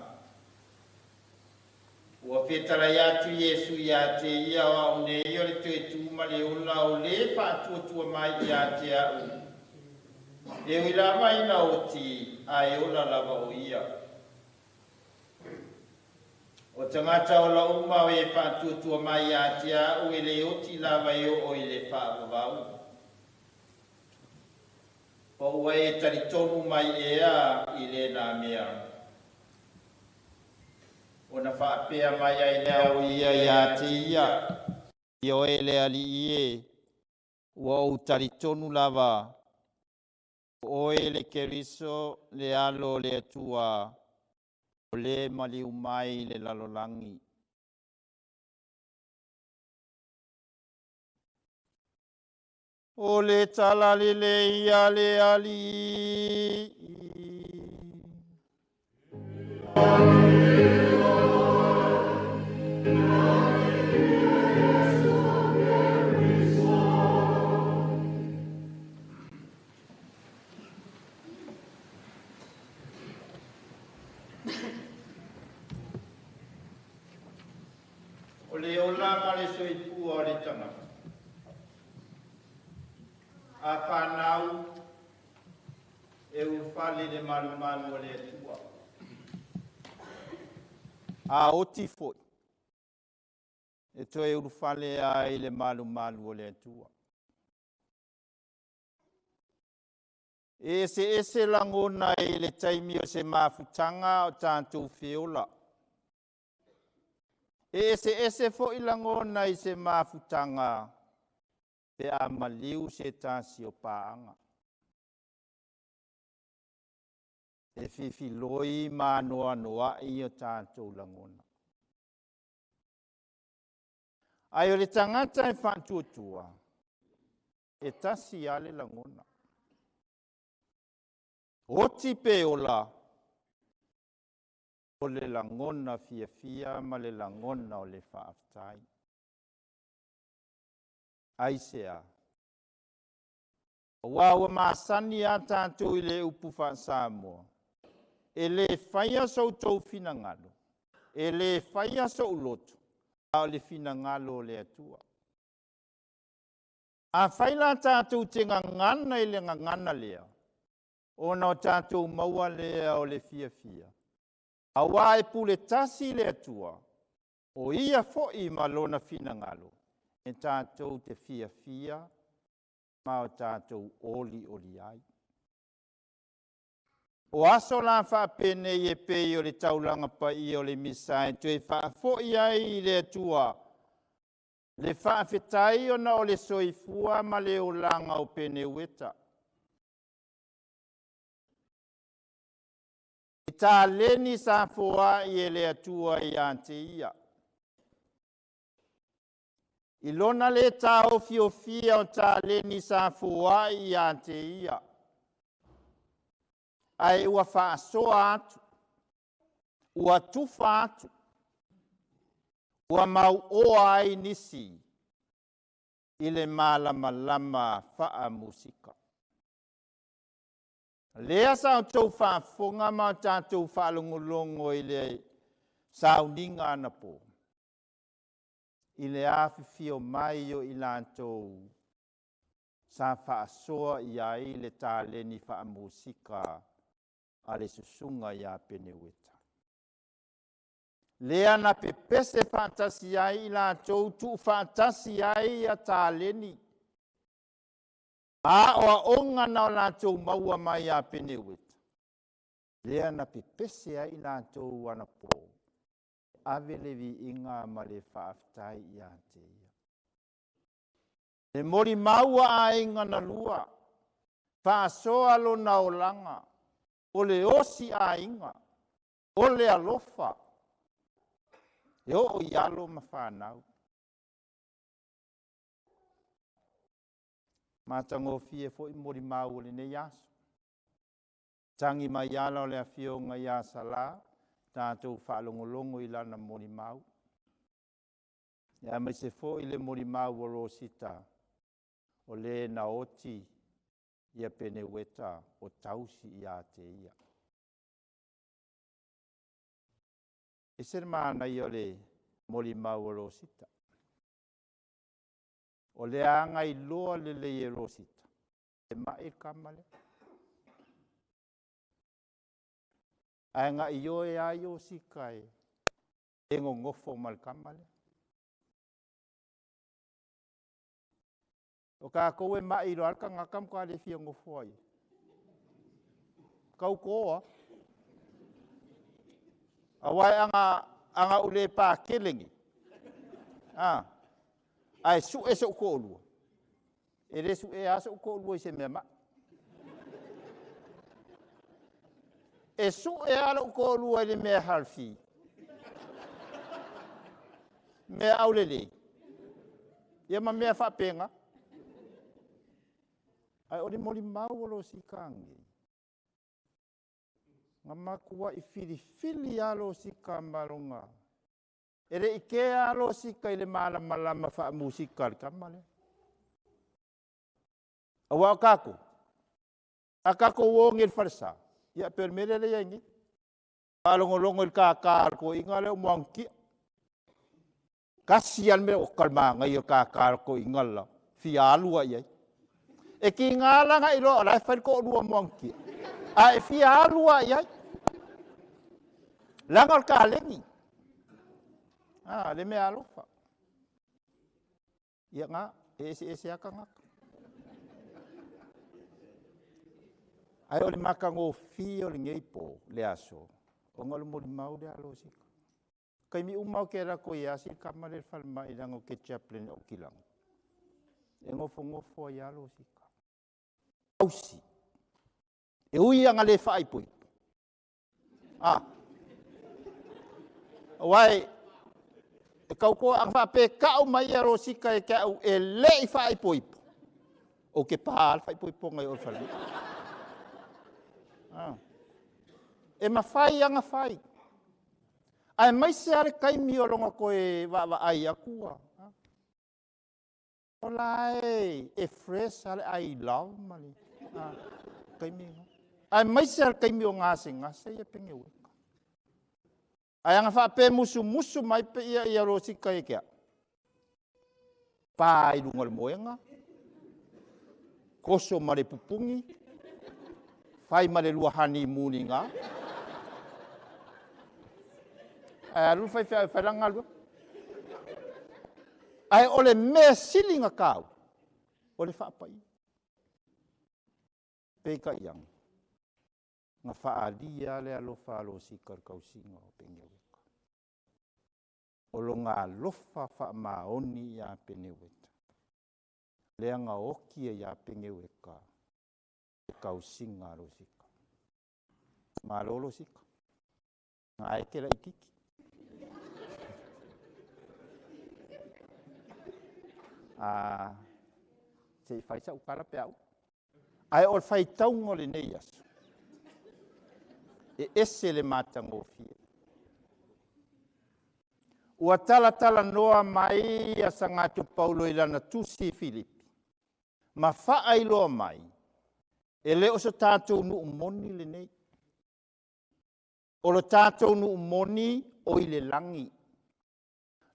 Ua fetalai atu Iesu iā te ia, O au nei o le toe tū ma le ola o lē faatuatua mai iā te a'u, e ui lava ina oti, ae ola lava o ia. O tagata ola uma o e faatuatua mai iā te a'u e lē oti lava e oo i le faavavau. Po ua e talitonu mai ea i lena mea? Ona faapea mai ai lea o ia iā te ia, Ioe le Alii e, ua ou talitonu lava, o oe le Keriso, le Alo o le Atua, o le maliu mai i le lalolagi. O le talalelei a le Alii. O le ola ma le soifua o le tagata. A fanau e ulufale i le malumalu o le Atua. A oti foi, e toe ulufale ai i le malumalu o le Atua. E eseese lagona i le taimi o se mafutaga o tatou feola. E eseese foi lagona i se mafutaga pe a maliu se tasi o paaga. E fifiloi ma anoanoai o tatou lagona. Ae o le tagata e faatuatua, e tasi lava le lagona. Oti pe ola, o le lagona fiafia ma le lagona o le faafetai. Aisea? Aua ua masani lava tatou i le upu faa-Samoa, E le faia so outou finagalo, e le faia sou loto, a o le finagalo o le Atua. Afai la tatou te gagana i le gagana lea, ona o tatou maua lea o le fiafia, aua e pule tasi le Atua, o Ia foi ma Lona finagalo e tatou te fiafia ma o tatou olioli ai. O aso la faapenei e pei o le taulaga paia o le misa e toe faafo'i ai i le Atua le faafetai ona o le soifua ma le olaga o Peneueta. I taleni sa foai e le Atua ia te ia. I lona le taofiofia o taleni sa foai ia te ia. Ae ua faasoa atu, ua tufa atu, ua mauoa ai nisi i le malamalama faamusika. Lea sa outou faafofoga ma o tatou faalogologo i le sauniga anapo, i le afifio mai o i latou sa faasoa i ai le taleni faamusika a le susuga ia Peneueta. Lea na pepese faatasi ai i latou tuufaatasi ai ia taleni, ma aoaoga na o latou maua mai ia Peneueta, lea na pepese ai i latou anapo, ave le viiga ma le faafetai ia te ia. Le molimau a aiga na lua, faasoa lona olaga, o le osi aiga, o le alofa, e oo i alo ma fanau. Matagofie foi molimau o lenei aso. Tagi mai ala o le afioga ia Sala, tatou faalogologo i lana molimau. Ia aemaise foi le molimau o Rosita, o le na oti ia Peneueta o tausi ia te ia. Ese le manaia o le molimau o Rosita. O le agailoa lelei e Rosita, e mai le kama lea. Ae ga'i oe ai o sika e gogofo ma le kama lea. O kākou e mai loa le tagata matua le fia gofo ai. Kau toa. Auae anga ule pākele ni. Ae su'e so'u to'alua. E le su'e lava so'u to'alua i se mea ma'i. E su'e lava lo'u to'alua i le mea healthy. Mea aulelei. Ia ma mea faapena. Ae o le molimau o lo sika nei. Na matua'i filifili lava lo sika ma lona. E le i kea lo sika i le malamalama faamusika le kama lea. Auā o kākou. A kākou o nei i le falesa. Ia pe o le mea lea le iai nei. Faalogologo i le kākā a le toeaina lea o Moanutia. Kasi lava le mea o kalemagaia o kākā a le toeaina la. Fia alu ai ai. E kiga laga i loa o la e fai le toalua o Moanutia. Ae e fia alu ai ai. Leaga o le kalegi. Le mea alofa. Ia na, e eseese lava tagata. Ae o le matagofie o lenei po, le aso, ona o le molimau lea a Rosita. Taimi uma ou te alu atu e asi le kama lea i le falemai leaga ou te chaplain i Aukilani. E nofonofo ai lava Rosita. Tausi. E ui aga le faaipoipo. Auae e tautoa aga faapea ka'u mai ia Rosita e te au e le i faaipoipo. Ou te pā le faaipoipoga i o le falemai. E mafai aga fai. Aemaise lava le taimi o lona toe vaavaai atu ua. O la e fresh lava le I love ma le taimi lena. Aemaise lava le taimi o gasegase ia Peneueta. Ae aga faapea musumusu mai pe ia ia Rosita ia te au. Pa i luga o le moega, toso ma le pupuni, fai ma le lua honeymoon i ina. Ae alu le faifeau e fai lana galuega. Ae o le mea sili ona taua, o le faapaia. Peitai ane, Na faalia le alofa a Losika i le tausiga o Peneueta. O lona alofa faamaoni ia Peneueta, lea na oti ai ia Peneueta le tausiga a Losika. Malo Losika, na e te laititi. A se i fai sau tala pe a uma. Ae o le faitauga o lenei aso, e ese le matagofie. Ua talatalanoa mai ia Sagatu Paulo i lana tusi i Filipi, ma faailoa mai, e le o so tatou nuu moni lenei. O lo tatou nuu moni o i le lagi.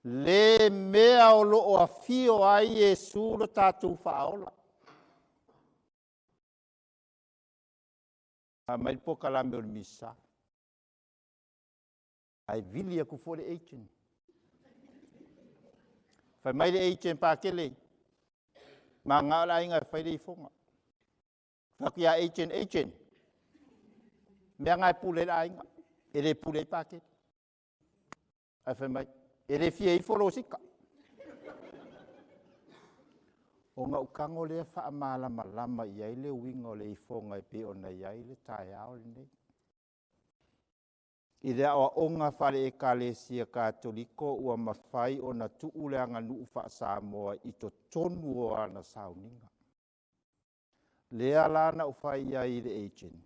Le mea o lo o afio ai Iesu lo tatou faaola. A mai le polokalame o le misa. Ae vili atu foi le agent. Fai mai le agent Pakele, ma o le aiga e fai le ifoga. Fai atu ia agent, agent. Mea na e pule le aiga. E le pule ai Pakele. Ae fai mai, e le fia ifo lo sika. O ngau kango lea whaamalamalama i ai le uiga o le ifoga e pei ona i ai le taeao lenei. I le aoaoga faale Ekalesia Katoliko ua mafai ona tuu le aganuu faa-Samoa i totonu o ana sauniga. Lea la na ufai i ai i le agent.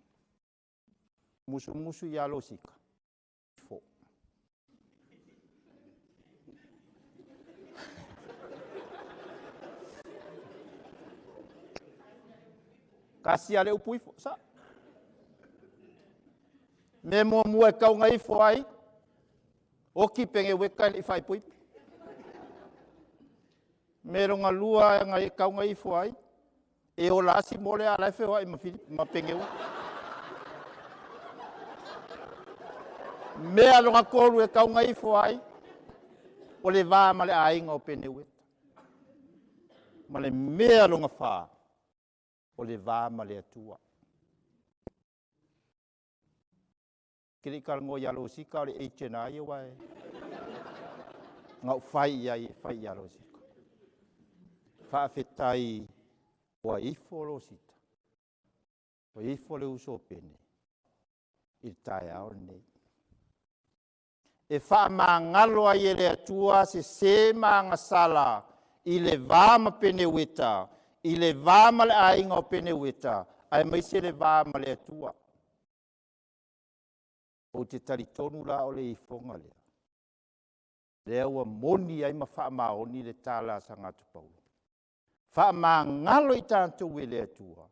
Musumusu ia Losika. Ifo. Kasi a le upu ifo, sa. Me mua mua e kaunga ifo ai, oki penge weka i whaipuipu. Me ronga lua e ngai kaunga ifo ai, e o la si mole a lai whewa i ma, ma penge ua. Mea longa kolu e kaunga ifo ai, o le vā ma le ainga o pene weta. Ma le mea longa wha, o le vā ma le atua. Kere i karango ia Losika o le agent a ia wae. Ngau whai ia i whai ia Losika. Whaafetai ua ifo Losita. Ua ifo le uso pene. I le taeao lenei. E whaamangalo ai e le atua se se magasala i le vā ma Peneueta, i le vā ma le aiga o Peneueta, ae maise le vā ma le atua. O te talitonu la o le ifoga lea. Lea ua moni ai ma faamaoni le tala a Sagatu Paulo. Faamagalo i tatou e le Atua,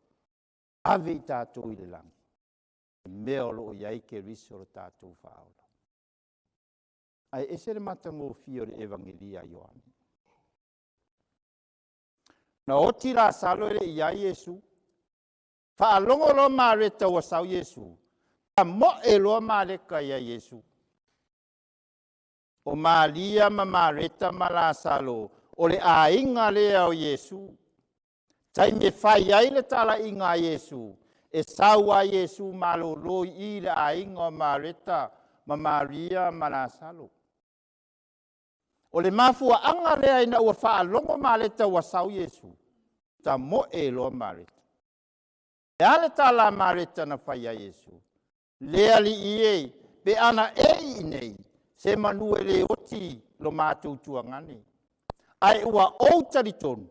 ave i tatou i le lagi. E mea o loo i ai Keriso lo tatou faaola. Ae ese le matagofie o le Evangelia a Ioane. Na oti Lasalo e le i ai Iesu. Faalogo loa Mareta ua sau Iesu. Ta moe loa Mareka ia Iesu. O Maria ma Mareta ma Lasalo, o le aiga lea o Iesu. Taimi e fai ai le talaiga a Iesu, e sau a Iesu malolo i le aiga o Mareta ma Maria ma Lasalo. O le mafuaaga lea ina ua faalogo Mareta ua sau Iesu, ta moe loa Mareta. E a le tala a Mareta na fai ai Iesu? Le alii e, pe ana e i nei, se manu e le oti lo mātou tuagane. Ae ua ou talitonu,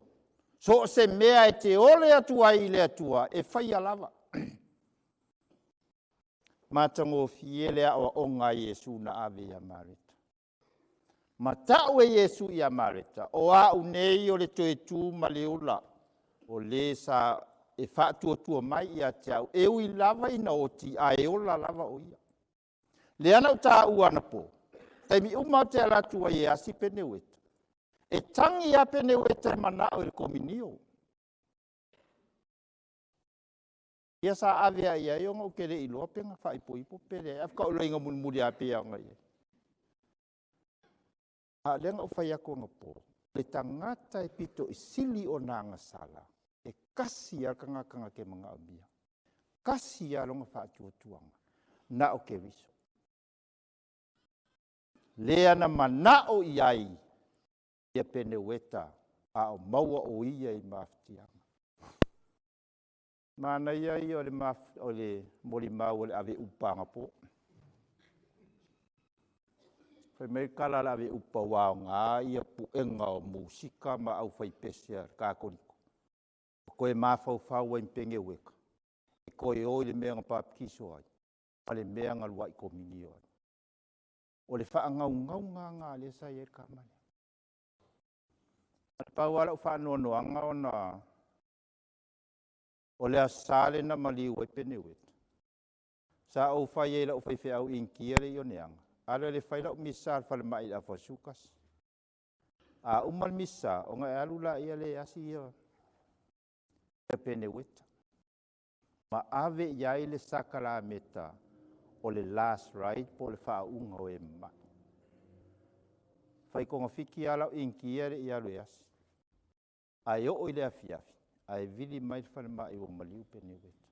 so o se mea e te ole atu ai i le Atua, e faia lava. Matagofie le aoaoga a Iesu na ave ia Mareta. Ma tau e Iesu ia Mareta, o au nei o le toe tū ma le ola, o le sa e faatuatua mai ia te au, e ui lava ina oti, a e ola lava o ia. Le ana o tā ua ana pō, taimi uma o te ala atu ai e asi Peneueta. E tangi a Peneueta e manao i le kominio. Ia sa ave ai ai ona o ke le iloa penga faaipoipo pe leai. Ae faatoa ou iloa ina mulimuli lava pei ona i ai. A o lea na ou fai atu anapo, le tagata e pito i sili ona agasala, e kasi lava le tagata na te manaomia. Kasi lava lona faatuatuaga na o Keriso. Lea na manao i ai ia peneueta a o maua o ia i mafatiaga. Manaia ia o le o le molimau o le ave upa agapo. Fai mai kala le ave upa ua aoga ia puega o musika ma aufaipese a le Katoliko. O toe mafaufau ai ma peneueta. E toe o i le mea na papatiso ai, ma le mea na luai kominio ai. O le faagaugauga lena lea sa i ai le tama lea. A pau lava lau faanoanoaga ona o le Aso Sa lea na maliu ai peneueta. Sa ou fai ai i lau faifeau Initia le Ioneaga, alu e fai lau misa i le falemai i le afa 11. A uma le misa, ona e alu laia lea e asi ia peneueta. Ma ave i ai le sakalameta o le last rite po o le faauuga o e mamai. Fai togafiti lava lau Initia le i alu e asi. Ae oo i le afiafi, ae vili mai le falemai ua maliu peneueta.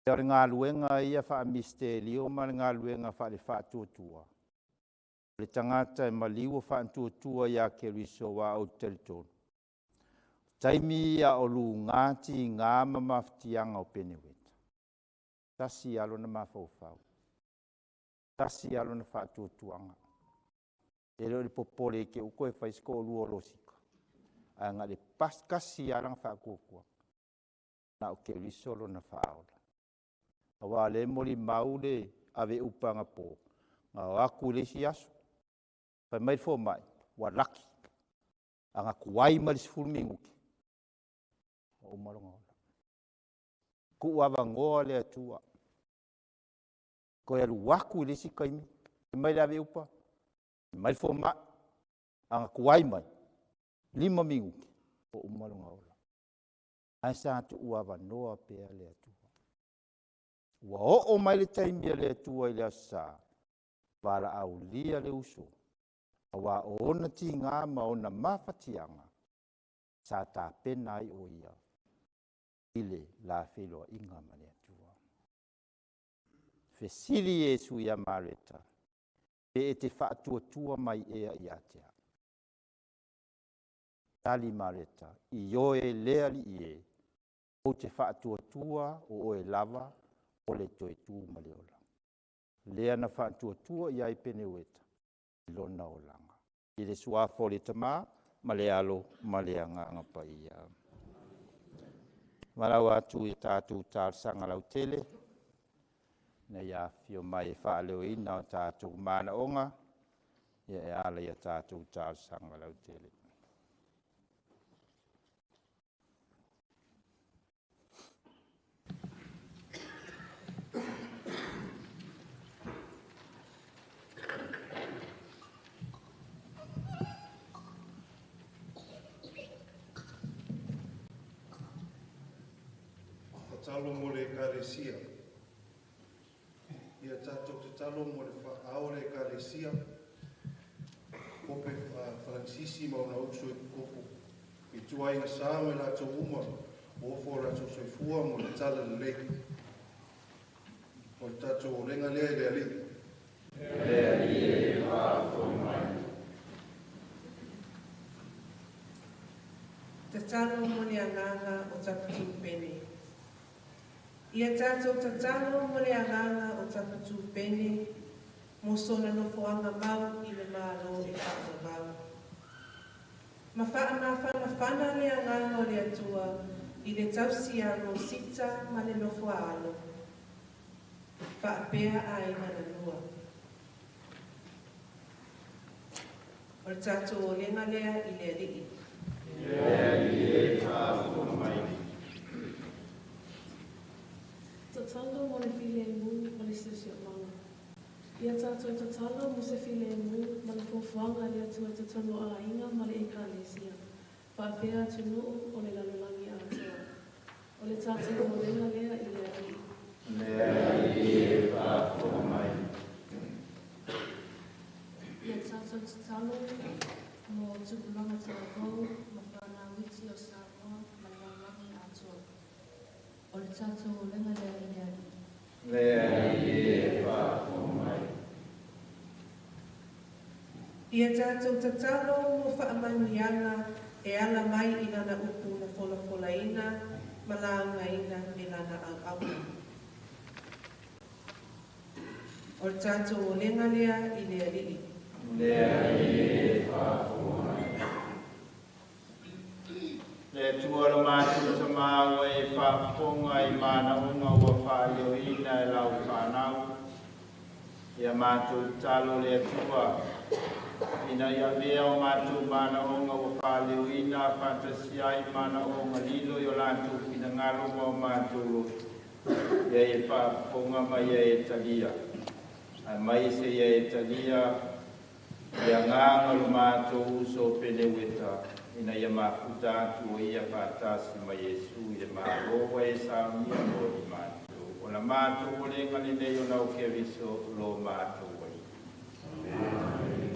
O le galuega ia faamisterio ma le galuega faale-faatuatua. O le tagata e maliu o faatuatua ia Keriso aua ou te talitonu. Taimi ia o luga tiga ma mafatiaga o peneueta. Tasi lava lona mafaufau. Tasi lava lona faatuatuaga. E le o le popole i te uko e fai se toalua o losika. Ae na le kasi lava lana faatuatuaga. Na o Keriso lona faaola. Aua le molimau le ave upa agapo. Na o atu i le isi aso. Fai mai le fomai, ua laki. Aga tuai ma le 10 minute. Ua uma lona ola. Tuu avanoa le Atua. Toe alu atu i le isi taimi. Fai mai le ave upa. Fai mai le fomai. Aga tuai mai. 5 minute. Ua uma lona ola. Ae sa tuu avanoa pea le Atua. Ua oo mai le taimi a le Atua i le aso Sa, valaaulia le uso, aua o ona tiga ma ona mafatiaga, sa tapena ai o ia i le lafeiloaiga ma le Atua. Fesili Iesu ia Mareta, pe e te faatuatua mai ea ia te au. Tali Mareta, i oe le alii e, ou te faatuatua o oe lava o le toe tu ma le ola. Lea na faatuatua i ai peneueta i lona olaga. I le suafa o le Tamā ma le Alo ma le Agaga Paia. Malau atu i tatou talosaga lautele, na ia afifio mai e faaleoina o tatou manaoga, ia e ala ia tatou talosaga lautele. Tatalo mo le Ekalesia. Ia tatou tatalo mo le faaao le Ekalesia, Pope Faransisi ma ona uso i kopo. I tuaiga sa ma i latou uma, o ofo o latou soifua mo le tala lelei. O le tatou olega lea i le Alii. Le Alii e faafoi mai. Tatalo mo le agaga o Tapatupene. Ia tatou tatalo mo le agaga o Tapatupene, mo sona nofoaga mau i le Malo e faavavau. Ma faamafanafana le agaga o le Atua i le tausia Rosita ma le nofoaalo. Faapea aiga na lua. O le tatou olega lea i le Alii. Le Alii e faafoi mai. Tatalo mo le filemu ma le siosiomaga. Ia tatou tatalo mo se filemu ma le fuafuaga a le Atua i totonu o aiga ma le Ekalesia, faapea atunuu o le lalolagi atoa. O le tatou olega lea i le Alii. Le Alii e faafoi mai. Ia tatou tatalo mo tupulaga talavou ma fanauiti o Samoa ma le lalolagi atoa. tatou olega lea i le Alii. Le Alii e faafofoga mai. Ia tatou tatalo mo faamanuiaga e ala mai i Lana upu na folafolaina ma laugaina e Lana auauna. O le tatou olega lea i le Alii. Le Alii e faafofoga mai. Le Atua lo matou Tamā ua e faafofoga i manaoga ua faaleoina e lau fanau. Ia matou tatalo le Atua, ina ia avea o matou manaoga ua faaleoina faatasi ai manaoga lilo i o latou finagalo ma o matou loto. Ia e faafofoga ma ia e talia. Aemaise ia e talia le agaga o lo matou uso o Peleueta, ina ia mafuta atu o ia faatasi ma Iesu i le Malo ua e saunia mo i matou. O la matou olega lenei ona o Keriso lo matou Alii. Amen.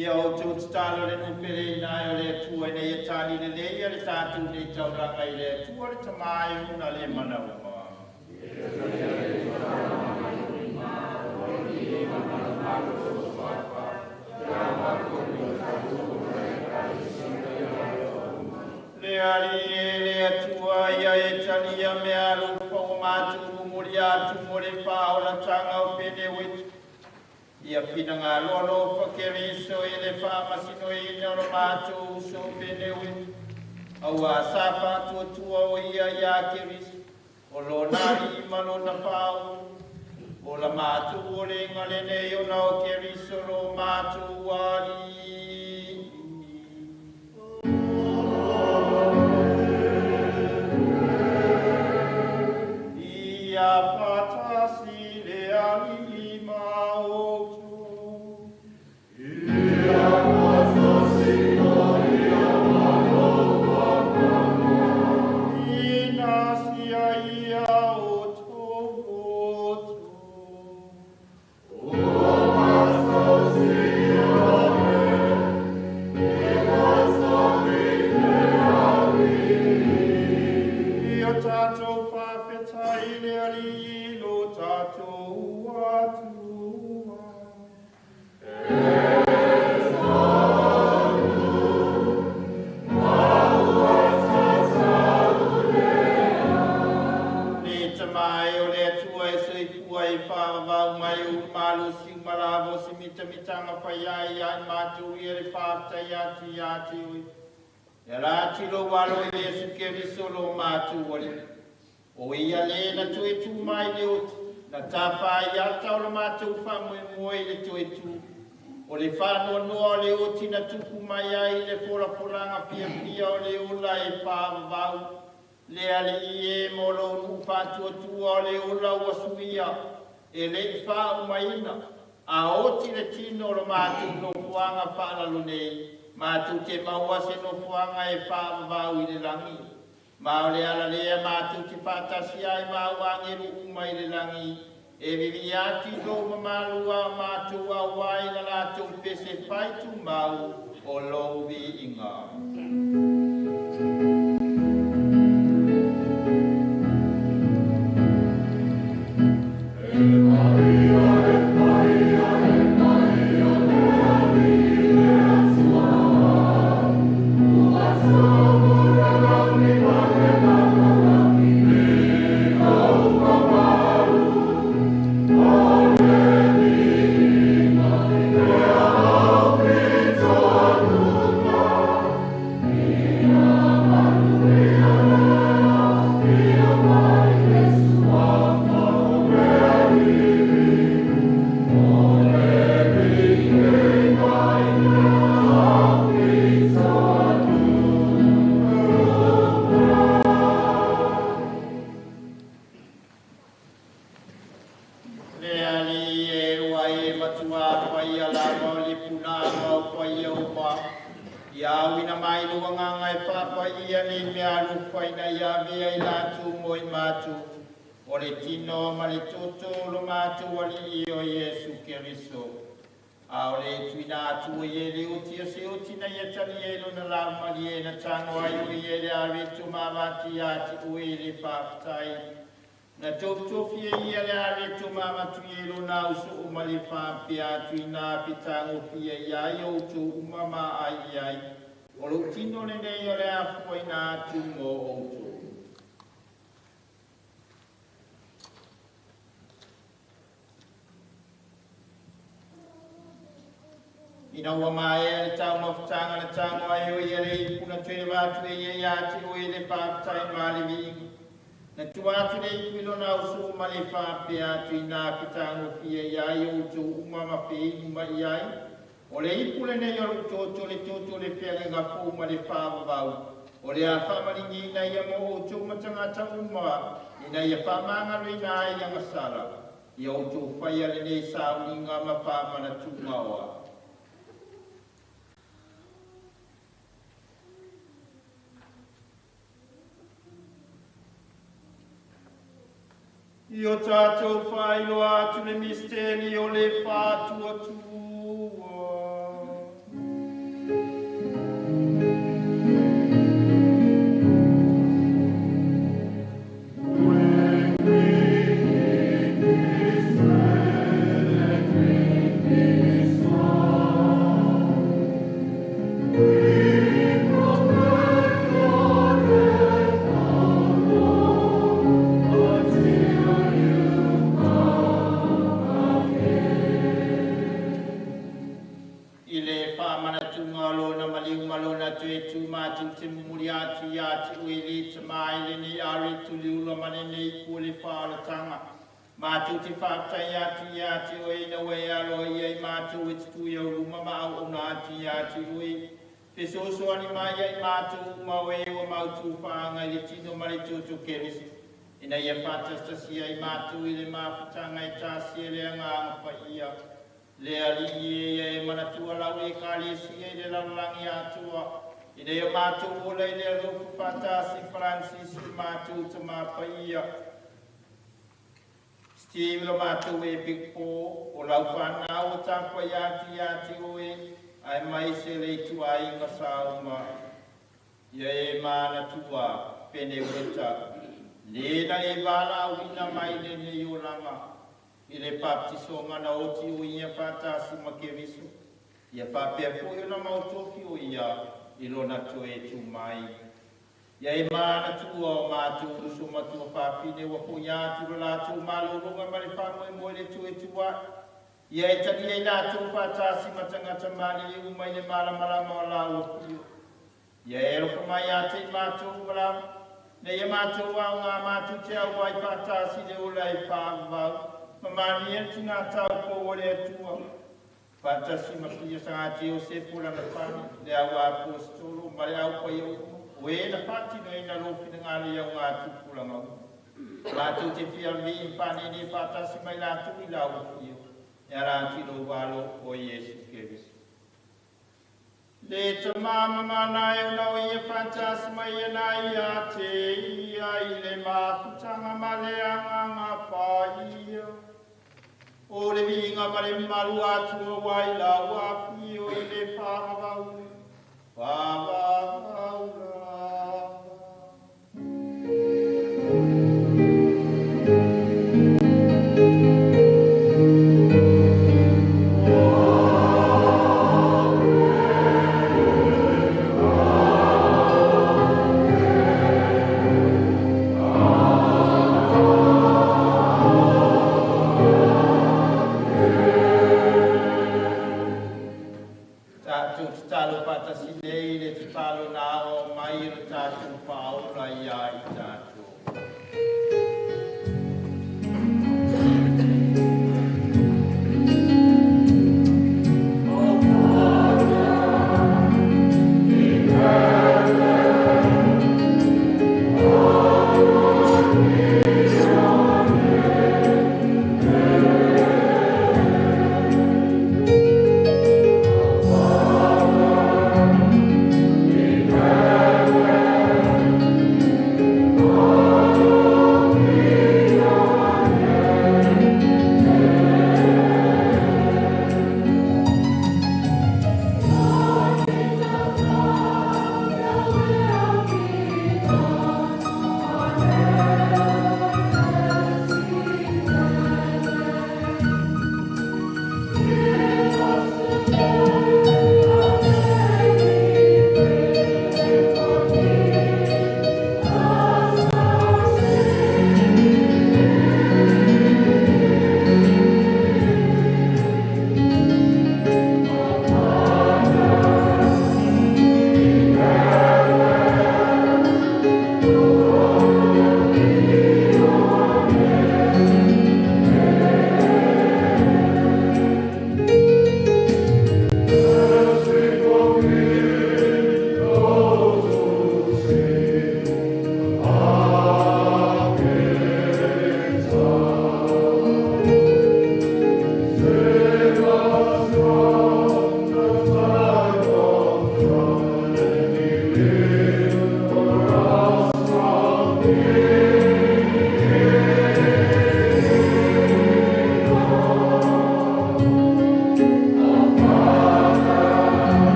Ia outou tatalo le nuu pele ina ai o le Atua ina ia tali lelei le tatou nei taulaga i le Atua le Tama e ona le manaoga. Le Alii e le Atua ia e talia mea alofa ua matou momoli atu mo le faaolataga o Peleueta. Ia finagalo alofa Keriso i le faamasinoina o lo matou uso o Peleueta. Auā sa faatuatua o ia iā Keriso, o lona alii ma lona faaola. O la matou olega lenei ona o Keriso lo matou Alii. Ia faatasi lava o se mitamitanga faiai ia i mātou ia le whātai atu ia te ui. E la atu lo walo i Yesu Keriso lo mātou wale. O ia le na tue tū mai le oti, na tāwha i ata o lo mātou whamue moe le tue tū. O le whānoa noa o le oti na tuku mai ai le folafolanga fia fia o le ola e whaavavau. Le ale i e mo lo nu whātua tua o le ola ua suia e le i wha umaina. A oti le tino o lo mātou no fuanga whaalalo nei, mātou te maua se no fuanga e whaavavau i le langi. Ma o le ala lea mātou te whātasi ai mau angelu uma i le langi. E vivi atu i lou mamalua mātou au ai na lātou pese whaitu mau o lou viiga. Le ali e ua e matua whai ala o le puna mau whai o ma. Ia wina mai lua nganga e whawhai ia nei mea alu whai na ia vea i lātou mo i mātou. O le tino ma le toto lo mātou ali i o Yesu Keriso. A o le tuina atu o ie le oti o se oti na ia tali e lona lau mali e na tango ai o ie le are tu mawati ati o e le whawhai. Na tofi e ia le are tu mawatu e lona uso o ma le whawhai atu i nā pitango fia ia i o tō umama ai ai. O lo tino le nei o le afua i nā atu mō o tō. Ina ua maea le tau mafutanga le tango ai o ia le ipuna tue wātu e ia ia ati o e le whāputai mā le viinga. Na tua atu le ipu i lona usu ma le whāpea atu i nā pitango fia ia i o tō umama wheinu ma i ai. O le ipu le nei o le toto le toto le whialenga pō ma le whāwawau. O le a whamaringi ina ia mō o tō matangata uma, ina ia whamangalo ina ai ngasara. Ia o tō whaia le nei sauninga ma whamana tūngaoa. I o tātou whailoa atu le misteri o le whātua tua. Mātou te whātai atu ia atu oe na oe alo ia i mātou e tutu ia uruma ma au ona atu ia atu oe. Fesoso ani mai ia i mātou uma oe o mautu whaanga i le tino ma le toto Keriso. Ina ia whātastasia i mātou i le mafutanga i tāsia le anga anga paia. Le ali i e ia e manatua lau e kālesia i le lalalangi atua. Ina ia mātou ola i le alofu whātasi Francis i mātou ta māpaia. Steve lo mātou e pikpo, o lau whanau o tāpua ia atu ia atu oe, ai mai se le tua inga sauma. Ia e mana tua, pene weta, le na e wala au ina mai le nei o langa. I le baptisonga na oti o ia whātasi ma Keriso. Ia whāpea fui o na mautofi o ia, i lona toe tū mai. Ia e mana tua o mātou uso matua whāwhine wa fo ia atu lo lātou malolonga ma le whamue moe le tue tua. Ia e talia i latou faatasi ma tagata maliliu uma i le malamalama o lau afio. Ia e alofa mai ia te i matou uma lava, ina ia matou aoga matou te auai faatasi i le ola e faavavau, ma manuia le tigatau o le Atua. Faatasi ma Pia Iosefu lana fale, le au aposetolo ma le au paia uma, o e na faatinoina lou finagalo i augatupulaga uma. Matou te fia vivii ma faanini faatasi mai latou i lau afio, e ala atu i lou alo o Iesu Keriso. Le tamama e ona o ia faatasi mai ana ia te ia i le mafutaga ma le Agaga Paia. O le viiga ma le mamalu atu o ai lau afio i le faavavau, faavavau lava. Tatou tatalo faatasi nei le tatalo na ao mai e le tatou Faaola ia i tatou.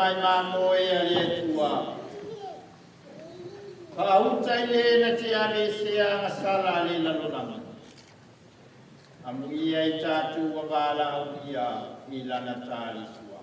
Mai mamoe a le Atua. Whaauta i le na te ave se anga sala le lalolagi. Amu ia i tātou wa wala au ia i lana tāli sua.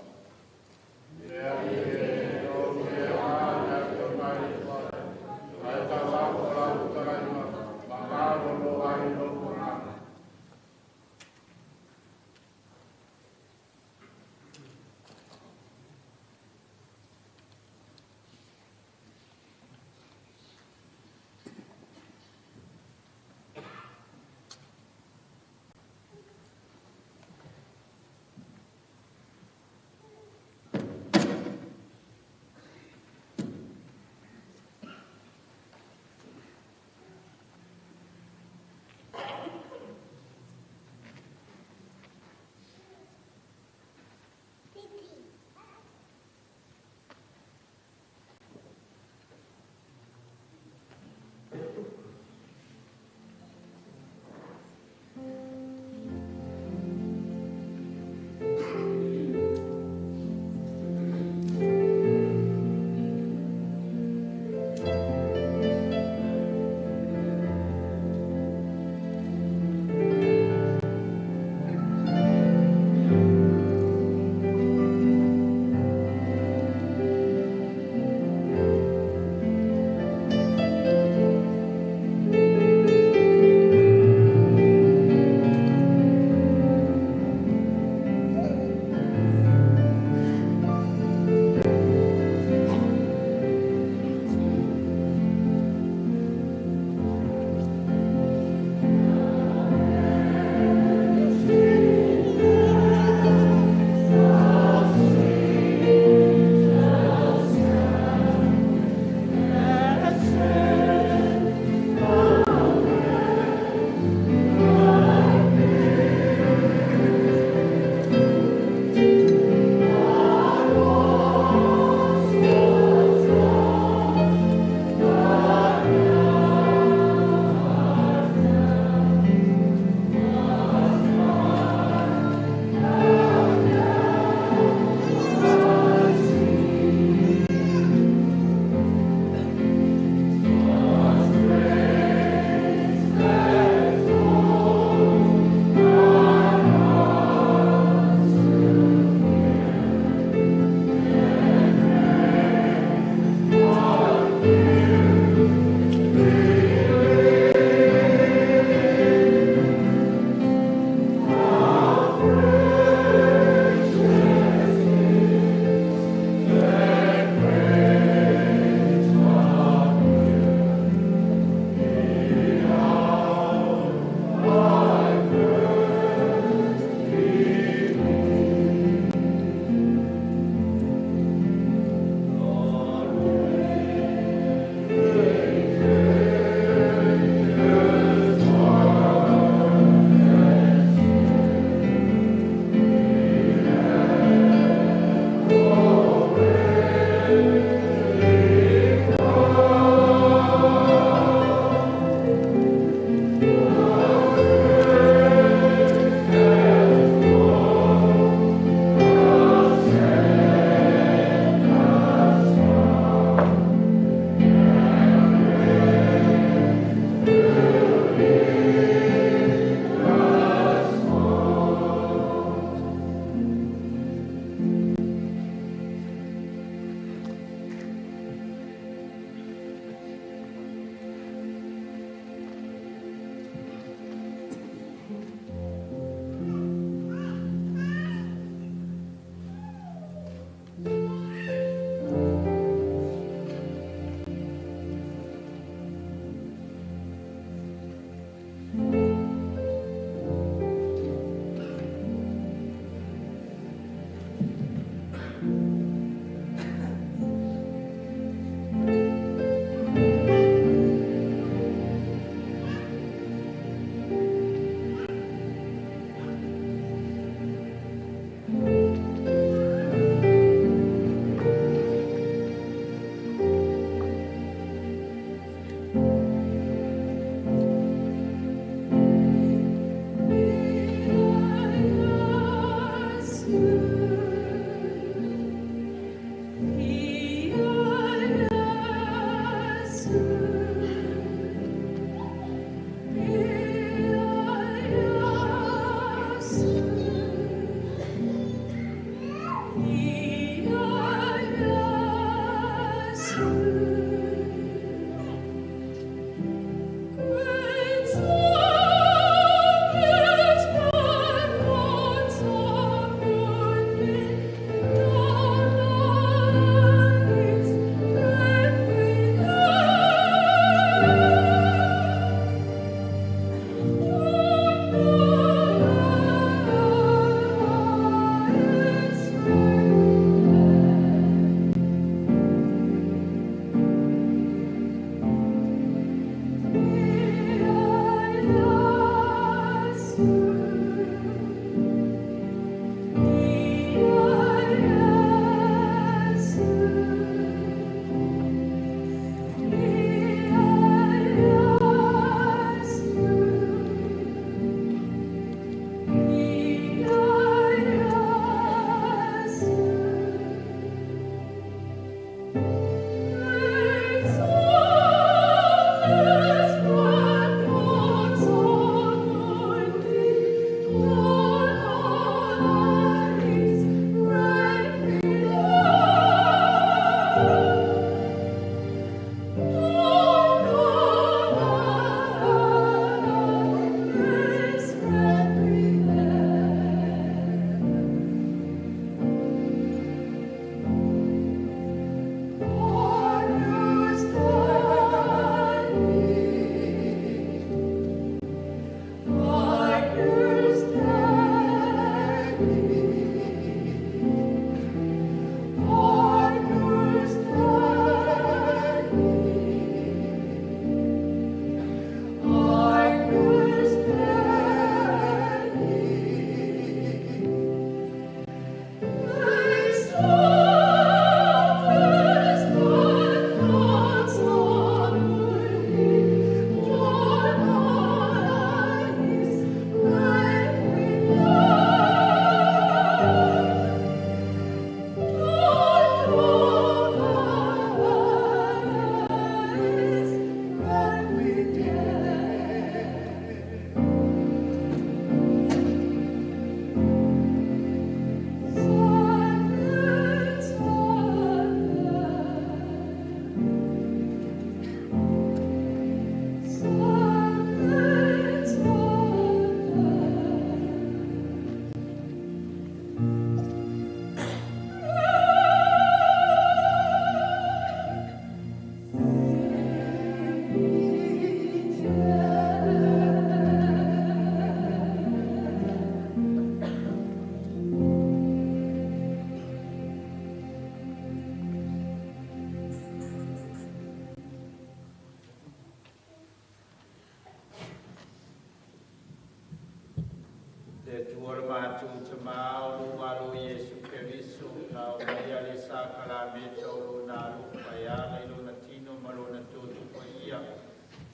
Le Atua le matou Tamā o lou alo Iesu Keriso, na o maia le sakalameta o lona alofa e ala i lona tino ma lona toto paia,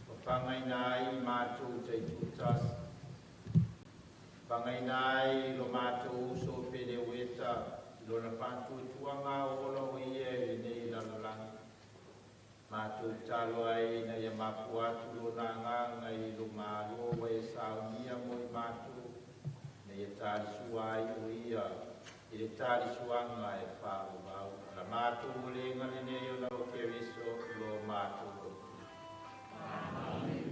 fafagaina ai i matou taitutasi. Fagaina ai lo matou uso o Peleueta, i lona faatuatuaga o ola o ia i lenei lalolagi. Matou tatalo ai ina ia mafua atu lona agaga i lo Malo ua e saunia mo i matou, ina ia talisua ai o ia i le talisuaga e faaauau. La matou ulega lenei ona o Keriso lo matou Alii. Amen.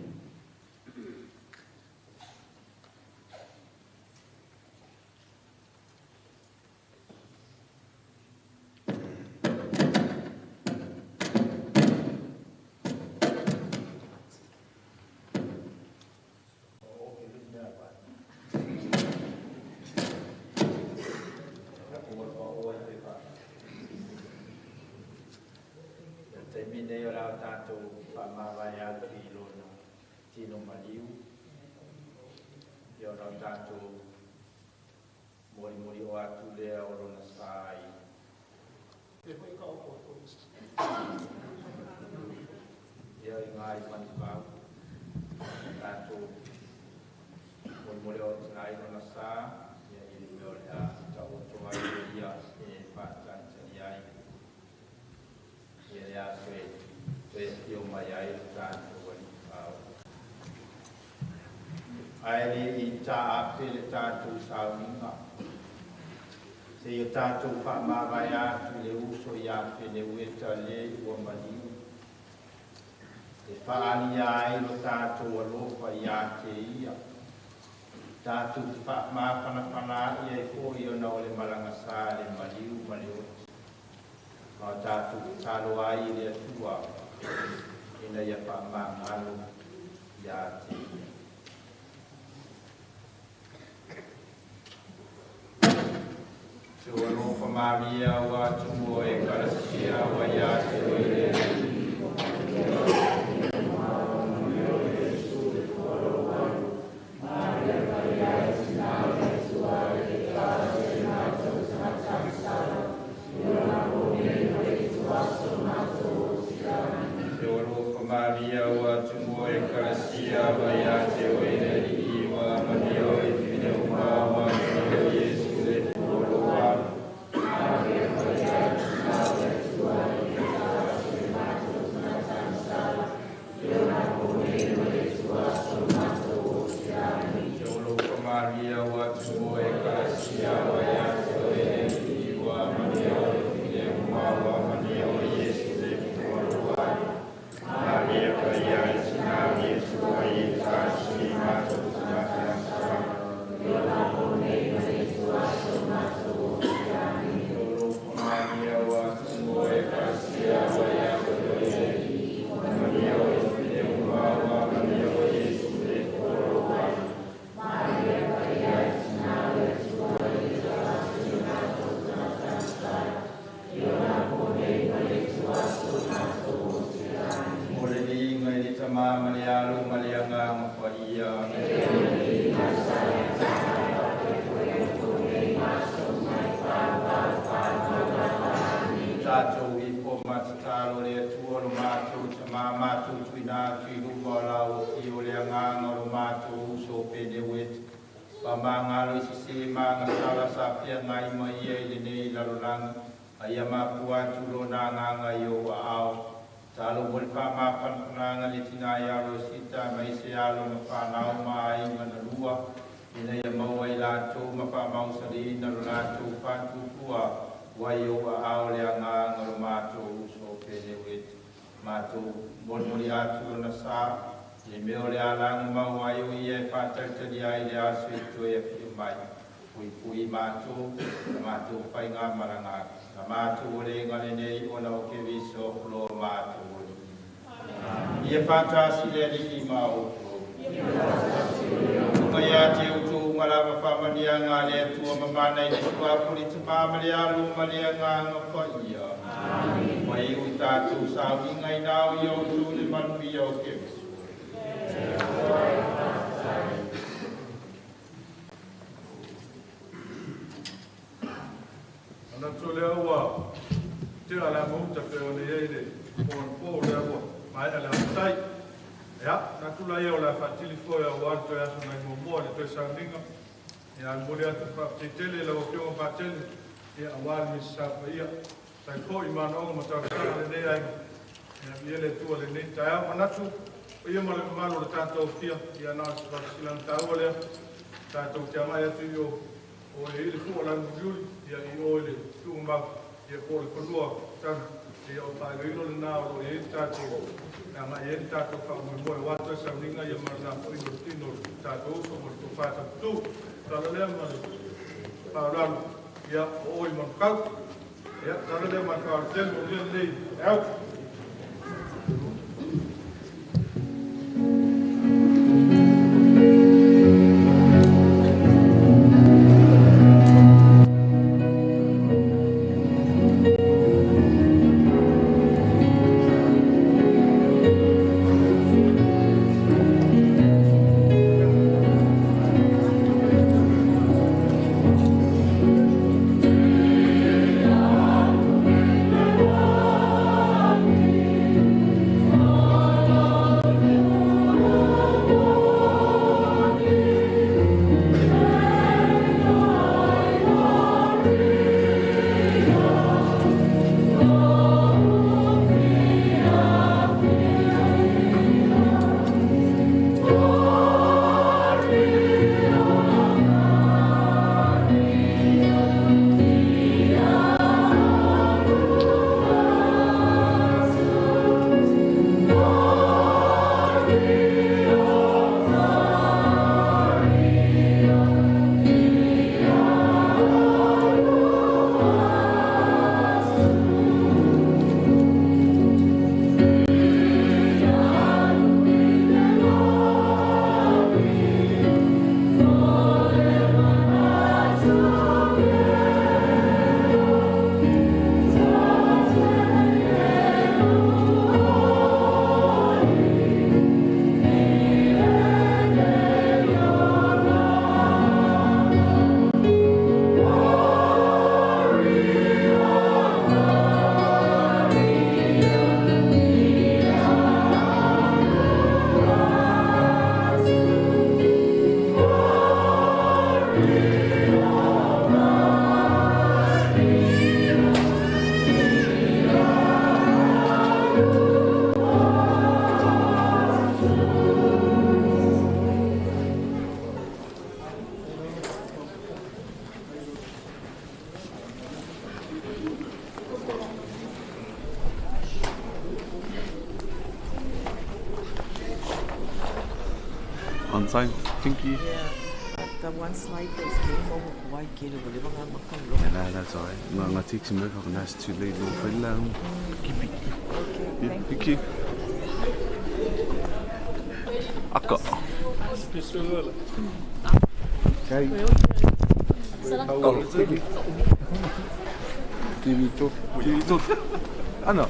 Taimi nei o la tatou faamavae atu i lona tino maliu, ia ona o tatou molimoli o atu lea o lona sa i ia i ngā i manukau. Tatou molimoli o atu i lona sa, ia i le mea o le a taoto ai o ia e faatalitali ai. Ia le aso e toe afio mai ai le tatou Alii Faaola. Ae le i taape le tatou sauniga, seia tatou faamavae atu i le uso ia Peleueta le ua maliu, e faaalia ai lo tatou alofa ia te ia. Tatou te faamafanafanaai ai foi ona o le malagasā le maliu ma le oti. Ma o tatou tatalo ai i le Atua ina ia faamagalo ia te ia. Se o alofa maria ua tumu o Ekalesia ua ia te oe le Alii. Se o alofa maria ua tumu o Ekalesia ua ia te oe le Alii ua mania oe i pneuma ua mania o Iesu le Atua o lou alo. Se o alofa maria ua tumu o Ekalesia ua ia te oe le Alii ua mania oe i pneuma ua mania o Iesu le Atua o lou alo. Maria Paia e Tina o Iesu ai e tasi i matou tagata sala. Se o alofa maria ua tumu o Ekalesia ua ia te oe le Alii ua mania oe i pneuma ua mania o Iesu le Atua o lou alo. O le liiga i le Tamā ma le Alo ma le Agaga Paia. Tatou ipo ma tatalo le Atua lo matou Tamā matou tuuina atu i luma o lau afio le agaga o lo matou uso o Peleueta. Faamagalo i sesē ma agasala sa feagai ma ia i lenei lalolagi, a ia mafua atu lona agaga i ou aao. Talo mo le faamafanafanaga le tinā i alo sita ma ise alo ma whanau ma aiga na lua, ina ia maua i latou ma faamausaliina lo latou faatuatua ua i ou aao le agaga o lo matou uso o Peleueta. Matou molimoli atu lona sa, i le mea o le alaga mau ai o ia e faatalitali ai le aso e toe afio mai. Puipui matou, na matou faiga malaga, na matou ulega lenei ona o Keriso lo matou Alii. Ia faatasi le Alii ma outou. Lunga ia te outou uma lava faamaniaga a le Atua mamana i le Suafa le Tamā ma le Alo ma le Agaga Paia. Ua iu i tatou sauniga ina o ia outou le manuia o Keriso. Maea le amatai. Ia, manatu laia o le a faatili foe auā le toe aso nai muamua i le toe sauniga. Ia, e momoli atu le faafetai tele i lau Afioga Patele, ia, auā le Misasa paia. Tusa ai foi i manaoga ma talosaga a lenei aiga. Ia, viia le Atua i lenei taeao. Manatu, paia ma le mamalu o le tatou Afia, ia, na o se faasilasilaga taua lea, tatou te agai atu i o, o e i ai le fua o le alu muliuli, ia, i o i le tuugamau, ia, po o le fanua tanu, ia, o le faailoilo lena o lo o i ai le tatou, e agai i ai le tatou faamoemoe aua toe sauniga ia ma le lafoaiga o le tino o le tatou uso ma le tofa tautu. Tala lea ma le faaaloalo, ia, o oe i Manukau. Ia, tala lea ma le faaaloalo tele, manuia lenei taeao. On time. Thank you. Yeah, but the one slide that's came over quite get over the Yeah, no, that's alright. Ngā ngā tiksi mai whakanasi too late no whaila. Kipi. Okay, Yeah, thank thank you. Aka. Okay. Oh, TV to. TV to. Ano?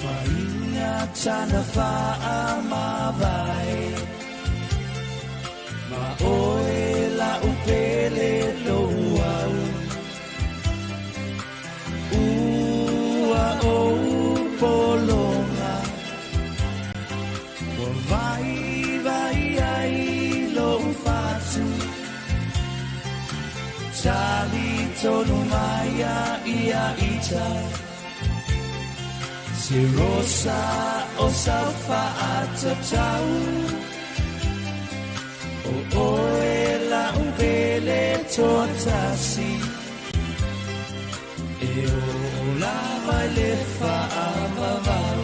Fainga tana faamavae Ma oe la upele lou au Ua ou polonga Ua vai vai ai lou fatu Tali tonu mai a ia ita Se rosa o saufa atatau O oe la upele toatasi E o la vai le faavavau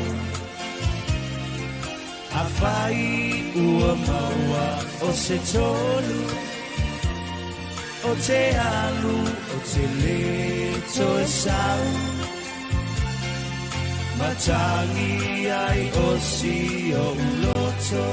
Afai ua maua o se tolu O te alu o te le toe sau Matangi ai o si o uloto